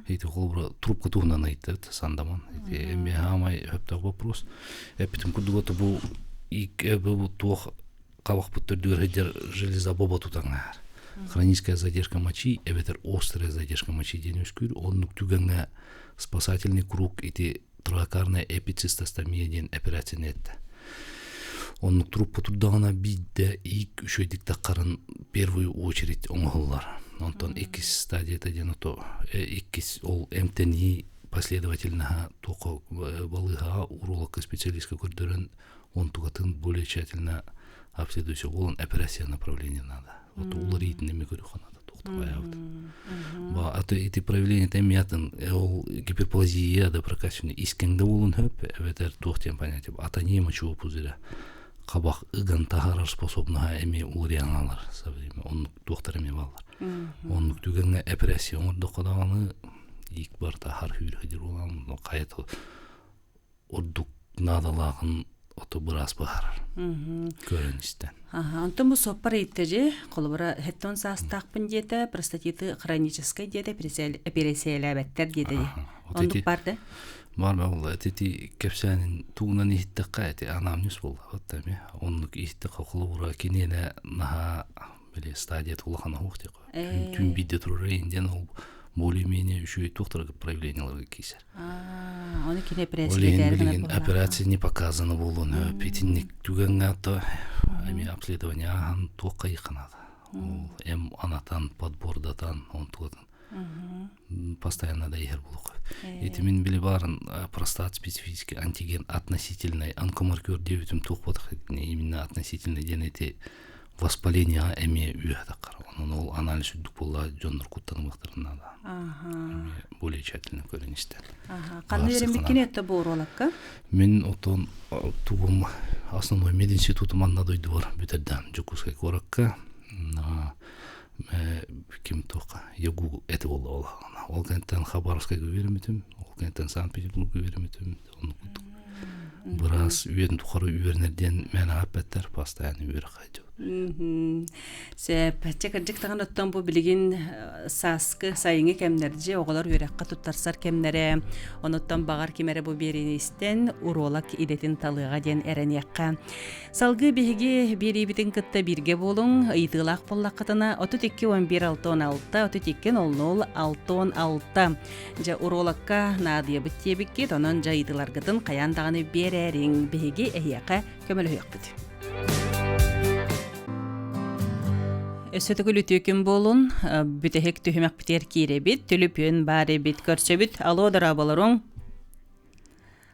Ити холобура трубка туһунан ыйыттыбыт сандаман. Ити эмиэ хаамай хөптөөх вопрос. Эппитим курдук ото бу бу туох хабахпыт төрдүгэр сылдьар железа боба тутаҥаар. Хроническая задержка мочи эбэтэр острая задержка мочи диэн үөскүүр. Оннук түгэҥҥэ спасательный круг ити троакарная эпицистостомия диэн операцияны эттэ. Оннук труппа турдаҕына биирдэ иик үчүгэйдик таххарын первую очередь оҥоһуллар. Онтон иккис стадията диэн ото иккис ол эмтэнии последовательноһа туохха балыыһаҕа урологка специалистка көрдөрөн онтугатын более тщательно обследуйся буолан операция направление надо. Вот уларыйтын эми көрүөххэ надо туохтабайабыт. Ба аты ити проявление эмиятын ол гиперплазия да прокачанный искеҥде буолун хөп эбэтэр туох диэн понятие атония мочевого пузыря хабах ыган таһаарар способнаһа эми уларыйан со время оннук туохтар эми баллар. Оннук түгэҥҥэ операция оҥордоххо даҕаны иик барыта хар хүүрэ буолан хайата ордук наадалааҕын ото быраас быһаарар көрөн истэн. Онтон бу суоппар ыйыттажы, холобура хеттон саастаахпын диэтэ, простатиты хроническай диэтэ, эпэрээссийэлээбэттэр диэтэ. Оннук бар да? Бар буолла ити кэпсээнин тугунан иһиттэххэ ити анамнез буолла эми оннук иһиттэххэ холобура киниэнэ наһаа били стадията улахан оһох диэххэ түүн биирдэ турар диэн ол более-менее үчүгэй туохтарга проявленияларга киисэр. Оны кини операция операция не показана буолуон өп итинник түгэҥҥэ то эми обследование ааһан туохха ыйханаата. Ол эм анатан подбордатан онтугатан постоянно да иһэр буолуох. Ити мин били баарын простат специфический антиген относительный онкомаркер диэбитим туох буотах именно относительный диэн ити воспалениеҕа эмиэ үөһэ таххар. Онон ол анализ үрдүк буолла дьоннор куттанымыахтарын наада. Эмиэ более тщательно көрөн истэн. Ханна үөрэммиккин это бу уролакка? Мин отон тугум основной мединститутум манна дойдубар бүтэрдэм Дьокуускай куоракка. Ким туохха ЯГУ эти буолла ол. Ол кэнниттэн Хабаровскайга үөрэммитим, ол кэнниттэн Санкт-Петербурга үөрэммитим. Оннук курдук. Быраас үйэтин тухары үөрэнэр диэн мээнэ эппэттэр, постоянно үөрэх хайдьабыт. Сөп. Чэ, кырдьык даҕаны оттон бу билигин сааскы, сайыҥҥы кэмнэр дьэ оҕолор үөрэххэ туттарсар кэмнэрэ. Онуттан баҕар ким эрэ бу биэриини истэн уролог идэтин талыаҕа диэн эрэниэххэ. Салгыы биһиги биэриибитин кытта бииргэ буолуҥ. Ыйытыылаах буоллаххытына 32 11 66 32 00 66 Дьэ урологка наадыйабыт диэбиккит, онон дьайыытыларгытын хайаан даҕаны биэрээриҥ. Биһиги эһиэхэ көмөлөһүөхпүт. Өссө төгүл үтүө күн буолун. Бүтэһик түһүмэхпитигэр киирэбит. Түлүпүөн баар эбит. Көрсөбүт. Алло, дорооболоруҥ.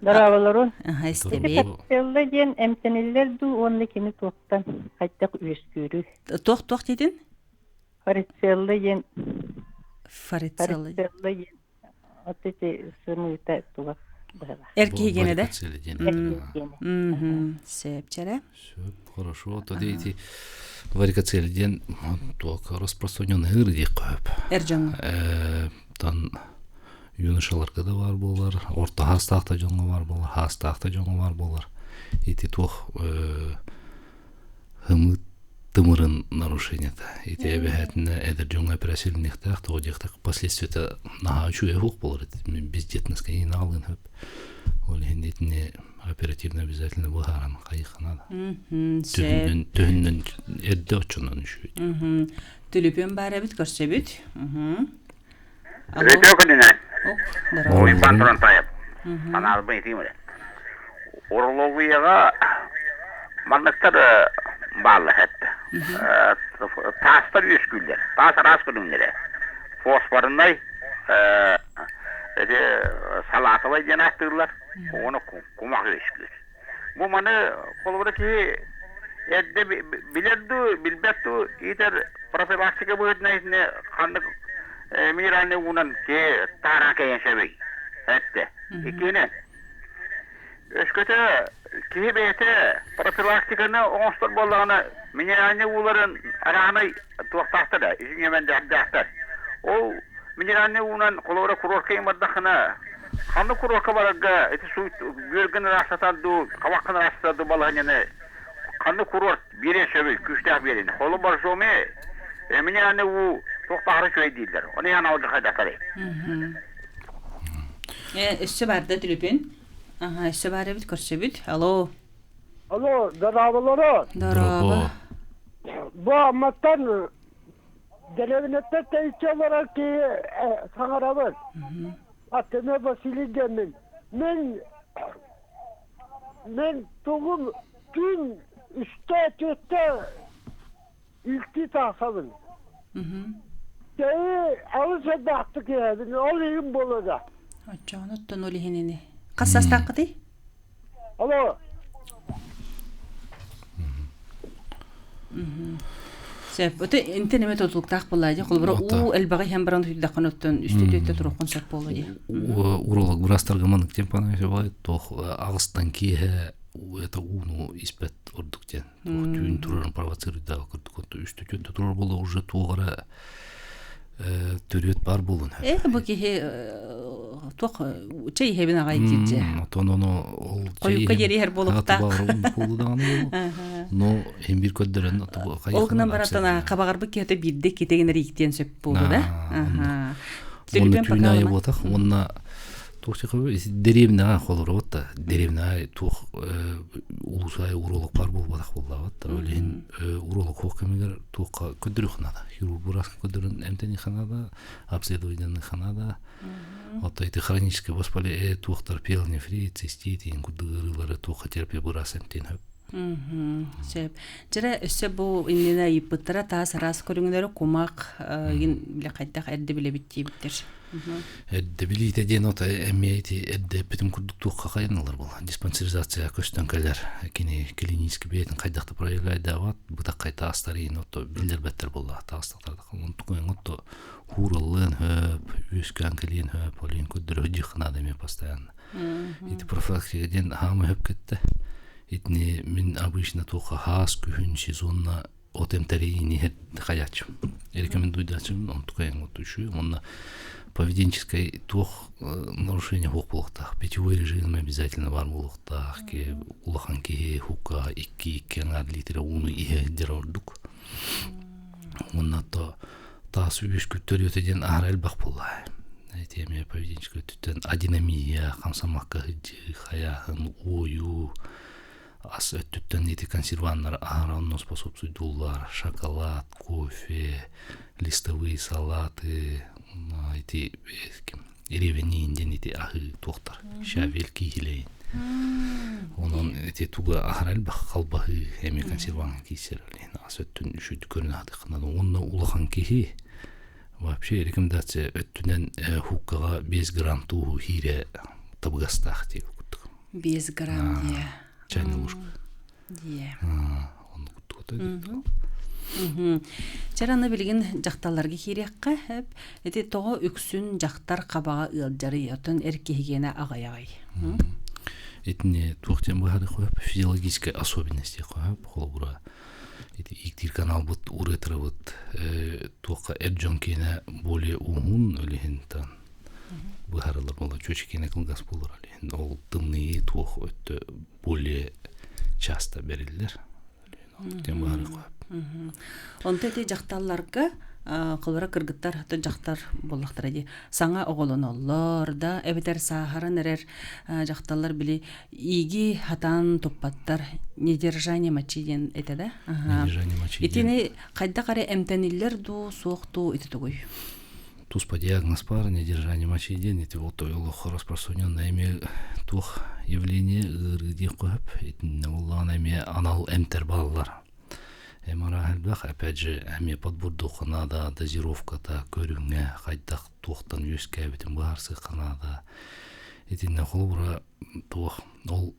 Дорооболорун. Аха, истэбит. Капелла диэн эмтэниллэр дуу уонна кини туохтан хайдах үөскүүрүй? Туох-туох диэтин? Фарицелла диэн Фарицелла. Фарицелла диэн от ити сымыыта туох быһыылаах. Эр киһигэнэ да? Варикоцеле диэн. Эр киһигэнэ. Сөпчэрэ. Сөп, хорошо. То эти варикоцеле диэн туох распространенный ыр диэххэ сөп. Эр дьоҥҥо. Тан юношаларга да баар буолар, орто хаастаах да дьоҥҥо баар буолар, хаастаах да дьоҥҥо баар буолар. Ити туох Ымыы тымырын нарушениета. Ити эбэһээтинэ эдэр дьоҥҥо операцияланыахтаах, тоҕо диэхтэх последствията наһаа үчүгэй суох буолар. Бездетность наалыан сөп. Ол иһин итини оперативно обязательно быһааран хайыахха наада. Төһүннэн төһүннэн эрдэ оччонон үчүгэй. Түлүпүөн баар эбит көрсөбүт. Үтүө күнүнэн. Ок, здорово. Уйбаан Турантаев. Анаалбын итиим эрэ. Урологияҕа манныктар бааллар этэ. Таастар үөскүүллэр. Таас араас көрүҥнэрэ. Фосфорнай, ити салатовай диэн ааттыыллар. Уонна кумах үөскүүр. Бу маны холобура киһи эрдэ билэр дуу, билбэт дуу, иитэр профилактика быһыытынан итини ханнык минеральный уунан киһи таһааран кэйэн сөбүй? Эттэ. Иккиһинэн, өскөтө киһи бэйэтэ профилактиканы оҥостор буоллаҕына, минеральный ууларын араанай туохтаахтар да, исиньэмэндэхтээхтэр. Ол минеральный уунан холобура курорка бардаххына, Ханнык куруокка барарга ити суут бүөргүн ыраастатар дуу, хабаххын ыраастатар дуу балаһыанньаны ханнык куруорт биэриэн сөбүй, күүстээх биэрин. Холу боржоми эмине аны уу туох баҕара үчүгэй дииллэр. Ону иһэн алдьархайдатарый. Өссө бар да түлүпүн. Аха, өссө бар эбит көрсөбүт. Алло. Алло, дорооболоро. Дорообо. Бу Амматтан дэриэбинэттэн тэйиччи олорор киһи саҥарабын. Аттына Василий диэммин. Мин мин тугум күн үстэ түөртэ илтии тахсабын. Тэйи алыс элбэхтик иһэбин, ол иһин буолуо да. Оччоҕуна оттон ол иһин ини. Хас састааххытый? Алло. Сөп. Ото интен эме тотулуктаах буоллаа дии. Холобура уу элбэҕи иһэн баран утуйдаххына оттон үстэ түөртэ туруоххун сөп буолуо дии. Уролог быраастарга маннык диэн панайсыбай туох аҕыстан киэһэ это ууну испэт ордук диэн. Туох түүн турарын провоцируйдаах курдук үстэ түөртэ турар буолла уже туох эрэ төрүөт баар буолун. Э, бу киһи туох чэй иһэбин аҕай диирдьэ. Отон ону ол Хойукка диэри иһэр буолуохтаах. буолу даҕаны Но иһин биир көрдөрөн Ол гынан баран хабаҕарбыт киһитэ биирдэ иккитэ гынар ииктиэн сөп буолу да. Уонна түүн аайы буотах уонна Туох дэриэбинэҕэ холоробут да дэриэбинэҕэ туох улуус аайы уролог баар буолбатах буоллаабыт да ол иһин уролог суох кэмигэр туохха көрдөрүөххэ наада хирург бырааска көрдөрөн эмтэниэххэ наада обследованиеныахха наада оттон ити хроническое воспаление туохтар пиелонефрит цистит иин курдук ыарыылары туохха терапия быраас эмтиэн сөп. Сөп. Дьэрэ өссө бу иннинэ ыйыппыттара таас араас көрүҥнэри кумах игин билэ хайдах эрдэ билэбит диэбиттэр. Эрдэ билиитэ диэн ото эмиэ ити эрдэ эппитим курдук туохха хайаналар буолла. Диспансеризация көстөн кэлэр. Кини клинический бэйэтин хайдах да проявляйдаабат, бытаххай таастар иин отто биллэрбэттэр буолла. Таастар онтукуйан отто хуураллыан хөп, үөскээн кэлиэн хөп, ол иһин көрдөрө дьиэххэ наада эмиэ постоянно. Ити профилактика диэн хаама хөп кетте. Итини мин обычно туохха хаас күһүн сезонна от эмтэрийиини хайааччым. Рекомендуйдааччым онтукайын отучу. Онно поведенческой туох нарушение хуох буолуохтаах. Питьевой режим обязательно бар буолуохтаах. Улахан киһи хука 2-2 аҥаар литр ууну иһэ дьэр ордук. Уонна то таас үскүттэр өтө диэн аһара элбэх буолла. Ити эмиэ поведенческой өттүттэн адинамия, хамсамакка сылдьыы, хайааһын, уойуу, ас өттүттэн ити консерваннар аһара онно способствуйдууллар. Шоколад, кофе, листовые салаты, ити ревенин диэн ити аһыы туохтар, щавель кииһилэйин. Онон ити туга аһара элбэх халбаһыы эмиэ консерваҥҥа киирсэр ас өттүн үчүгэй көрүнэ сатыаххына уонна улахан киһи вообще рекомендация өттүнэн хуккаҕа 5 грамм тууһу хиирэ табыгастаах диэбит курдук. 5 грамм диэ. Чайная ложка. Диэ. Оннук курдук. Чэр аны билигин дьахталларга киириэххэ ити тоҕо үксүн дьахтар хабаҕа ыалдьарый, оттон эр киһигиэнэ аҕыйаҕый? Итини туох диэн быһаарыахха сөп физиологическай особенность диэххэ сөп холобура ити ииктиир каналбыт уретрабыт туохха эр дьон киэнэ более уһун ол иһин тан быһаарыллар буолла чүөчэ киэнэ кылгас буолар ол иһин ол тымныы туох өттө более часто бэриллэр диэн быһаарыахха сөп. Онто ити дьахталларга холобура кыргыттар дьахтар буоллахтара дии саҥа оҕолоноллор да эбэтэр сааһыран эрэр дьахталлар били ииги хатаан туппаттар недержание мочи диэн этэ да недержание мочи итини хайдах эрэ эмтэниллэр дуу суох дуу ити тугуй туспа диагноз баар недержание мочи диэн ити вот олоххо распространенное эмиэ туох явление ыарыы диэх сөп итиннэ буоллаҕына эмиэ анал эмтэр бааллар МРА элбэх опять же эмиэ подбордуохха наада дозировката көрүҥэ хайдах туохтан үөскээбитин быһаарсыахха наада итиннэ холобура туох ол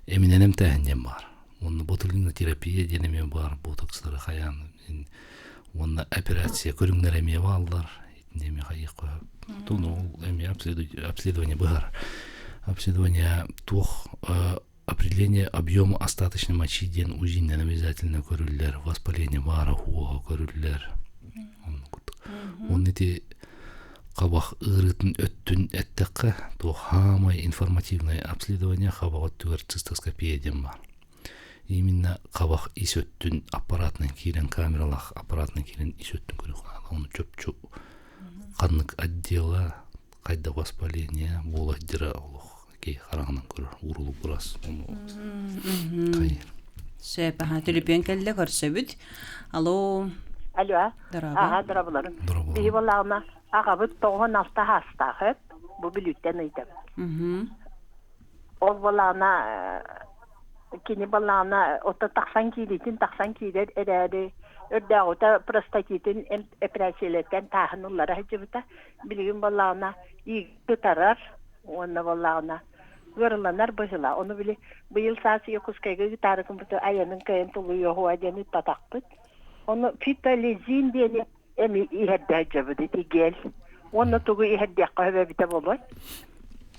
эминэн эмтээһин диэн баар уонна ботулинотерапия диэн эмиэ баар ботокстары хайаан уонна операция көрүҥнэрэ эмиэ бааллар итиннэ эмиэ хайыахха сөп ол эмиэ обследование быһар обследование туох определение объема остаточной мочи диэн УЗИнэн обязательно көрүллэр воспаление баара уоҕа көрүллэр уонна ити хабах ыарыытын өттүн эттэххэ туох хаамай информативное обследование хабах өттүгэр цистоскопия диэн баар именно хабах ис өттүн аппаратынан киирэн камералаах аппаратынан киирэн ис өттүн көрүөххэ наада ону чопчу ханнык отдела хайдах воспаление буола сылдьара олох киһи хараҕынан көрөр уурулук бырас ону хайыр Сөп, аха, төлөпүөн кэллэ көрсөбүт. Алло. Алло. Дорообо. Аха, дорооболорун. Биһи буоллаҕына аҕабыт 96 саастаах эт. Бу Бүлүүттэн ыйдабыт. Ол буоллаҕына кини буоллаҕына ото тахсан киириитин тахсан киирэр эрээри өрдөөҕүтэ простатитын эпэрээссийэлэртэн тааһын ыллара сылдьыбыта. Билигин буоллаҕына ытарар уонна буоллаҕына ыарыланар быһыылаах. Ону били быйыл саас Якутскайга ыытаары гыммыты айанын кыайан тулуйуоһуа диэн ыыппатахпыт. Ону фитолизин диэни эми иһэрдэ сылдьабыт ити гель. Уонна тугу иһэрдиэххэ сөп эбитэ буолуой?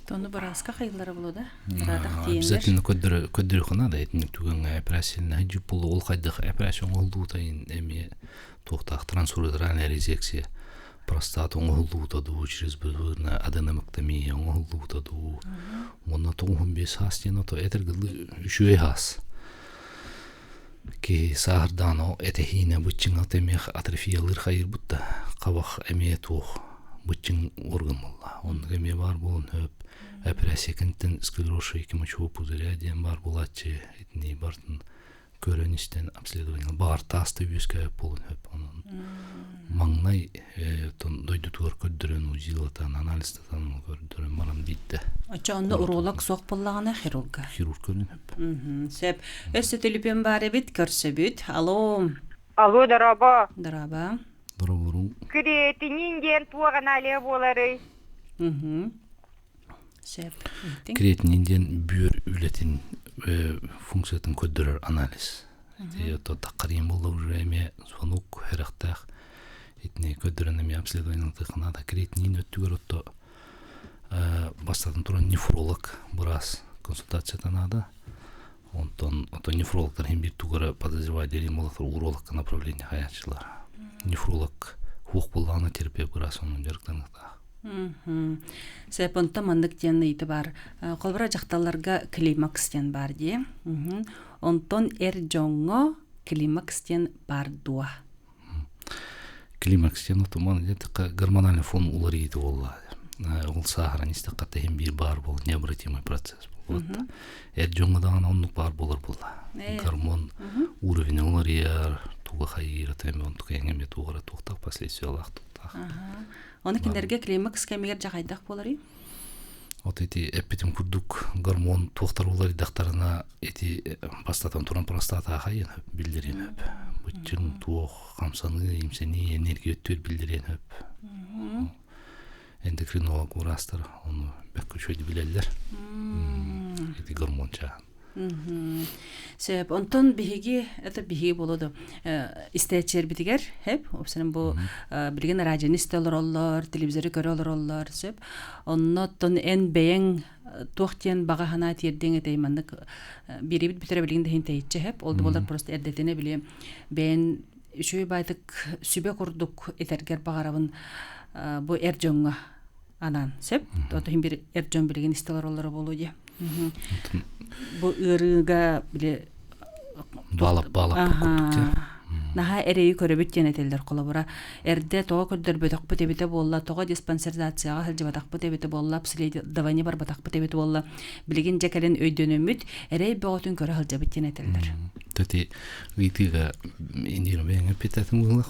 Тону бырааска хайыллара буолуо да? Ыраатах тиийэннэр. Обязательно көрдөрүөххэ наада итинник түгэҥҥэ операцияны сылдьып буолуо ол хайдах операция оҥоһуллубута эмиэ туохтаах трансуретральная резекция простат оҥоһуллубута дуу через быһыына аденомэктомия оҥоһуллубута дуу уонна 95 саас диэн ото этэргылыы үчүгэй саас киһи сааһырдаан ол этэһиинэ быччыҥа эмиэ атрофиялыыр хайыырбыт да хабах эмиэ туох быччыҥ орган буолла. Оннук эмиэ баар буолуон сөп. Операция кэнниттэн склероз шейки мочевого пузыря диэн баар буолааччы. Итини барытын көрөн истэн обследование баҕар тааста үөскээбит буолуон сөп. Онон маҥнай дойдутугар көрдөрөн УЗИлатан, анализтатан көрдөрөн баран биирдэ. Оччо онно уролог суох буоллаҕына хирурга. Хирург көрүн сөп. Сөп. Өссө төлөпүөн баар эбит, көрсөбүт. Алло. Алло, дорообо. Дорообо. Дорооборум. Креатинин диэн туох аналиһа буоларый? Сөп. Креатинин диэн бүөр үлэтин функциятын көрдөрөр анализ. Ити таххарыйан буолла уже эмиэ звонок хэрэхтээх. Итини көрдөрөн эмиэ обследование ылтыххына креатинин өттүгэр отто бастатан туран нефролог быраас консультацията наада. Онтон ото нефрологтар иһин биир тугу подозревать диэн буолар урологка направление хайааччылар. Нефролог хуох буоллаҕына терапевт быраас онон дьарыктаныахтаах. Сөп, онтон маннык диэн ыйыты баар. Холобура дьахталларга климакс диэн баар дии. Онтон эр дьоҥҥо климакс диэн баар дуо? Климакс диэн отуман гормональный фон уларыйыыта буолла. Ол сааһыран истэххэ тэһин биир баар буол необратимый процесс буолуот. Эр дьоҥҥо даҕаны оннук баар буолар буолла. Гормон уровень уларыйар, туга хайыыр, ата эми онтука эҥэме туох эрэ туохтаах последствиялаах туохтаах. Оны кинилэргэ климакс кэмигэр дьахайдах буоларый? Вот эти эппитим курдук гормон туохтар уларыйдахтарына ити бастатан туран простата хайын биллэриэн хөп. Быччыҥ туох хамсаныы, имсэнии, энергия өттүгэр биллэриэн хөп. Эндокринолог ураастар ону бэккэ үчүгэйдик билэллэр. Ити гормон чааһын. Сөп. Онтон биһиги, это биһиги буолуо да, истээччилэрбитигэр, хэп, опсанан бу билигин радионы истэ олороллор, телевизоры көрө олороллор, сөп. Онно оттон эн бэйэҥ туох диэн баҕа санаа тиэрдиэҥ этэй маннык биэрибит бүтэрэ билигин да иһин тэйиччи хэп. Ол да буоллар просто эрдэтинэ били бэйэн үчүгэй баайтык сүбэ курдук этэргэр баҕарабын бу эр дьоҥҥо анаан сөп. Ото иһин бир эр дьон билигин истэ олороллоро буолуо дии. Бу ыарыыга били Баалап баалап курдук дии. Наһаа эрэйи көрөбүт диэн этэллэр холобура. Эрдэ тоҕо көрдөрбөтөхпүт эбитэ буолла, тоҕо диспансеризацияҕа сылдьыбатахпыт эбитэ буолла, обследование барбатахпыт эбитэ буолла. Билигин дьэ кэлин өйдөнөммүт, эрэй бөҕөтүн көрө сылдьабыт диэн этэллэр. Тэти ыйытыыга индира бэйэҥ эппитэтин быһылах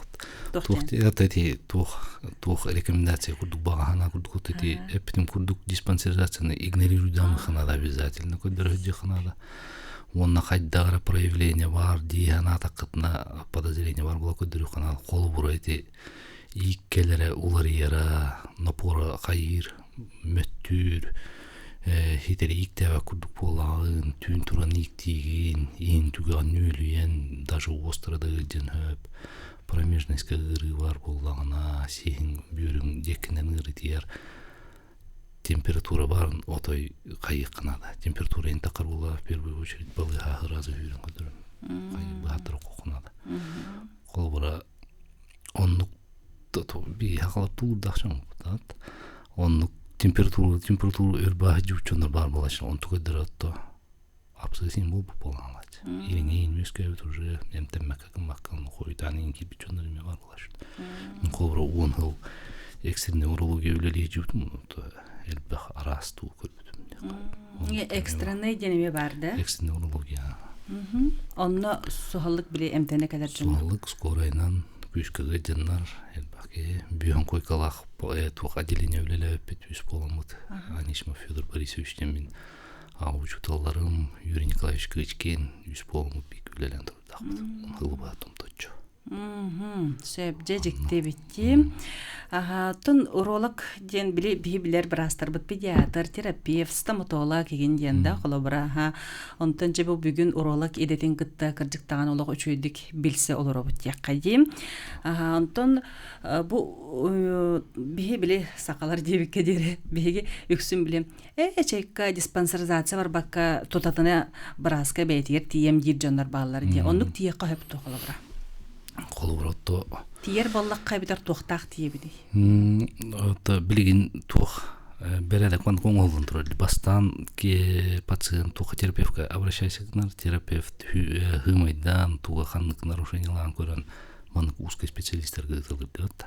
туох тэти туох туох рекомендация курдук баҕаһана курдук тэти эппитим курдук диспансеризацияны игнорируйдаамыха надо обязательно көрдөрө надо уонна хайдах эрэ проявление баар дии санаатаххытына подозрение бар буола көрдөрүөххэ наада холобура ити ииккэлэрэ уларыйара напора хайыыр мөттүүр хитэри ииктээбэт курдук буолаҕын түүн туран ииктиигин иһин түгэҕин нүөлүйэн даже уостара да ыалдьан сөп промежностька ыарыы баар буоллаҕына сиһиҥ бүөрүҥ диэкинэн ыарытыйар температура баарын отой хайыахха наада температура ин таххар буолла в первую очередь балыыһа сразу сүүрэн көрдөрөн быһаттара охуохха наада холобура оннук биһиэхэ халаптуулурдаах дьон оннук температура температура өр бааһы дьууччуннар баар буолааччы онтук өйдөрө отто абсыысин буолбут буолаалааччы ириҥиин үөскээбит уже эмтэммэккэ гыммакка хойутаан иин киирбит дьоннор эмиэ баар буолааччы мин холобура уон сыл экстренный урология үлэлии дьубутум элбэх араас туу көрбүтүм экстренный диэн эмиэ баар да экстренный урология онно суһаллык били эмтэнэ кэлэр дьон суһаллык скорайынан күүскэ ыалдьаннар элбэх киһи бүөн койкалаах туох отделение үлэлээбиппит үс буоламмыт Анисимов Федор Борисович диэн мин учууталларым Юрий Николаевич Кычкин үс буоламмыт бииргэ үлэлээн турдаахпыт ылыбаа томточчу Сөп, дьэ дьикти эбиттии. Аһаатын уролог диэн били биһи билэр быраастарбыт педиатр, терапевт, стоматолог игин диэн да холобура аха. Онтон дьэ бу бүгүн уролог идэтин кытта кырдьыктаҕан олох үчүгэйдик билсэ олоробут диэххэ дии. Аха, онтон бу биһи били сахалар диэбиккэ диэри биһиги үксүн били Ээ, чайка диспансеризация барбакка тутатына бырааска бэйэтигэр тиийэм диир дьоннор бааллар дии. Оннук тиийиэххэ сөп дуо холобура? Холобура отто Тиийэр буоллахха эбэтэр туохтаах тиийэбитий? Ото билигин туох бэрээдэк маннык оҥоһуллан турар. Бастаан пациент туохха терапевтка обращайся гынар, терапевт хыымайдаан туга ханнык нарушениелаан көрөн маннык узкий специалисттарга ыытыллар диэбит.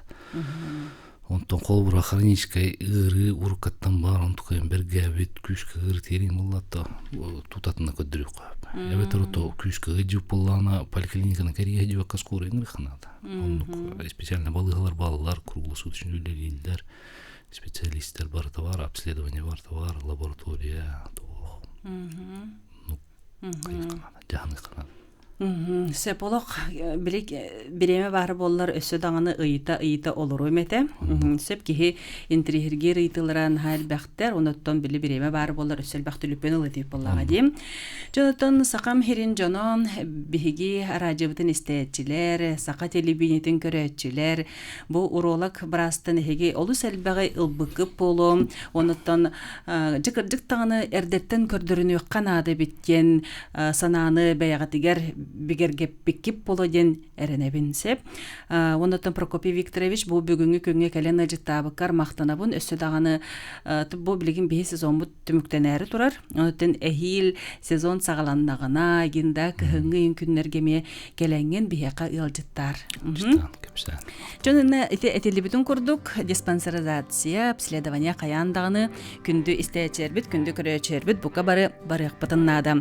Онтон холобура хроническай ыарыы уруккаттан баар онтукайын бэргээбит күүскэ ыарытыйарын буллатта тутатына көрдөрүөххэ сөп. Эбэтэр ото күүскэ ыдьып буоллаҕына поликлиниканы кэрийэ дьыбакка скорая ыҥырыахха Оннук специально балыыһалар бааллар, круглосуточно үлэлииллэр, специалисттар барыта бар, обследование барыта бар, лаборатория, туох. Ну, дьаһаныахха наада. Сөп олох били бириэмэ баара буоллар өссө даҕаны ыйыта-ыйыта олоруом этэ. Сөп киһи интириэһиргиир ыйытыылара наһаа элбэхтэр, онуттан били бириэмэ баара буоллар өссө элбэх түлүпүөн ылытыыр буоллаҕа дии. Дьонуттан сахам сирин дьоно биһиги араадьыйабытын истээччилэр, саха телевидениетин көрөөччүлэр бу уролог быраастан эһиги олус элбэҕи ылбыккыт буолуо. Онуттан дьэ кырдьык даҕаны эрдэттэн көрдөрүнүөххэ наада эбит диэн санааны бэйэҕитигэр бигэргэппиккит буолуо диэн эрэнэбин сөп. Оннуттан Прокопий Викторович бу бүгүҥҥү күҥҥэ кэлэн ыалдьыттаабыккар махтанабын. Өссө даҕаны бу билигин биһи сезоммут түмүктэнээри турар. Онуттан эһиил сезон саҕаланнаҕына, гинда кыһыҥҥы ыйын күннэргэ эмиэ кэлэҥҥин биһиэхэ ыалдьыттаар. Кэпсээн. Дьон инна ити этиллибитин курдук диспансеризация, обследование хайаан даҕаны күндү истээччилэрбит, күндү көрөөччүлэрбит бука бары барыахпытын наада.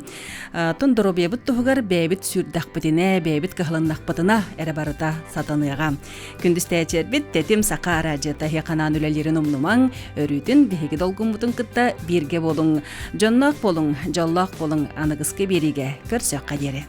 Тон доруобуйабыт туһугар бэйэбит сүүрдэхпитинэ, бэйэбит кыһалыннахпытына эрэ барыта сатаныаҕа. Күндү истээччилэрбит, Тэтим Саха араадьыйата эһиэхэ үлэлиирин умнумаҥ, өрүүтүн биһиги долгуммутун кытта бииргэ буолуҥ. Дьонноох буолуҥ, дьоллоох буолуҥ, аныгыскы биэриигэ көрсүөххэ диэри.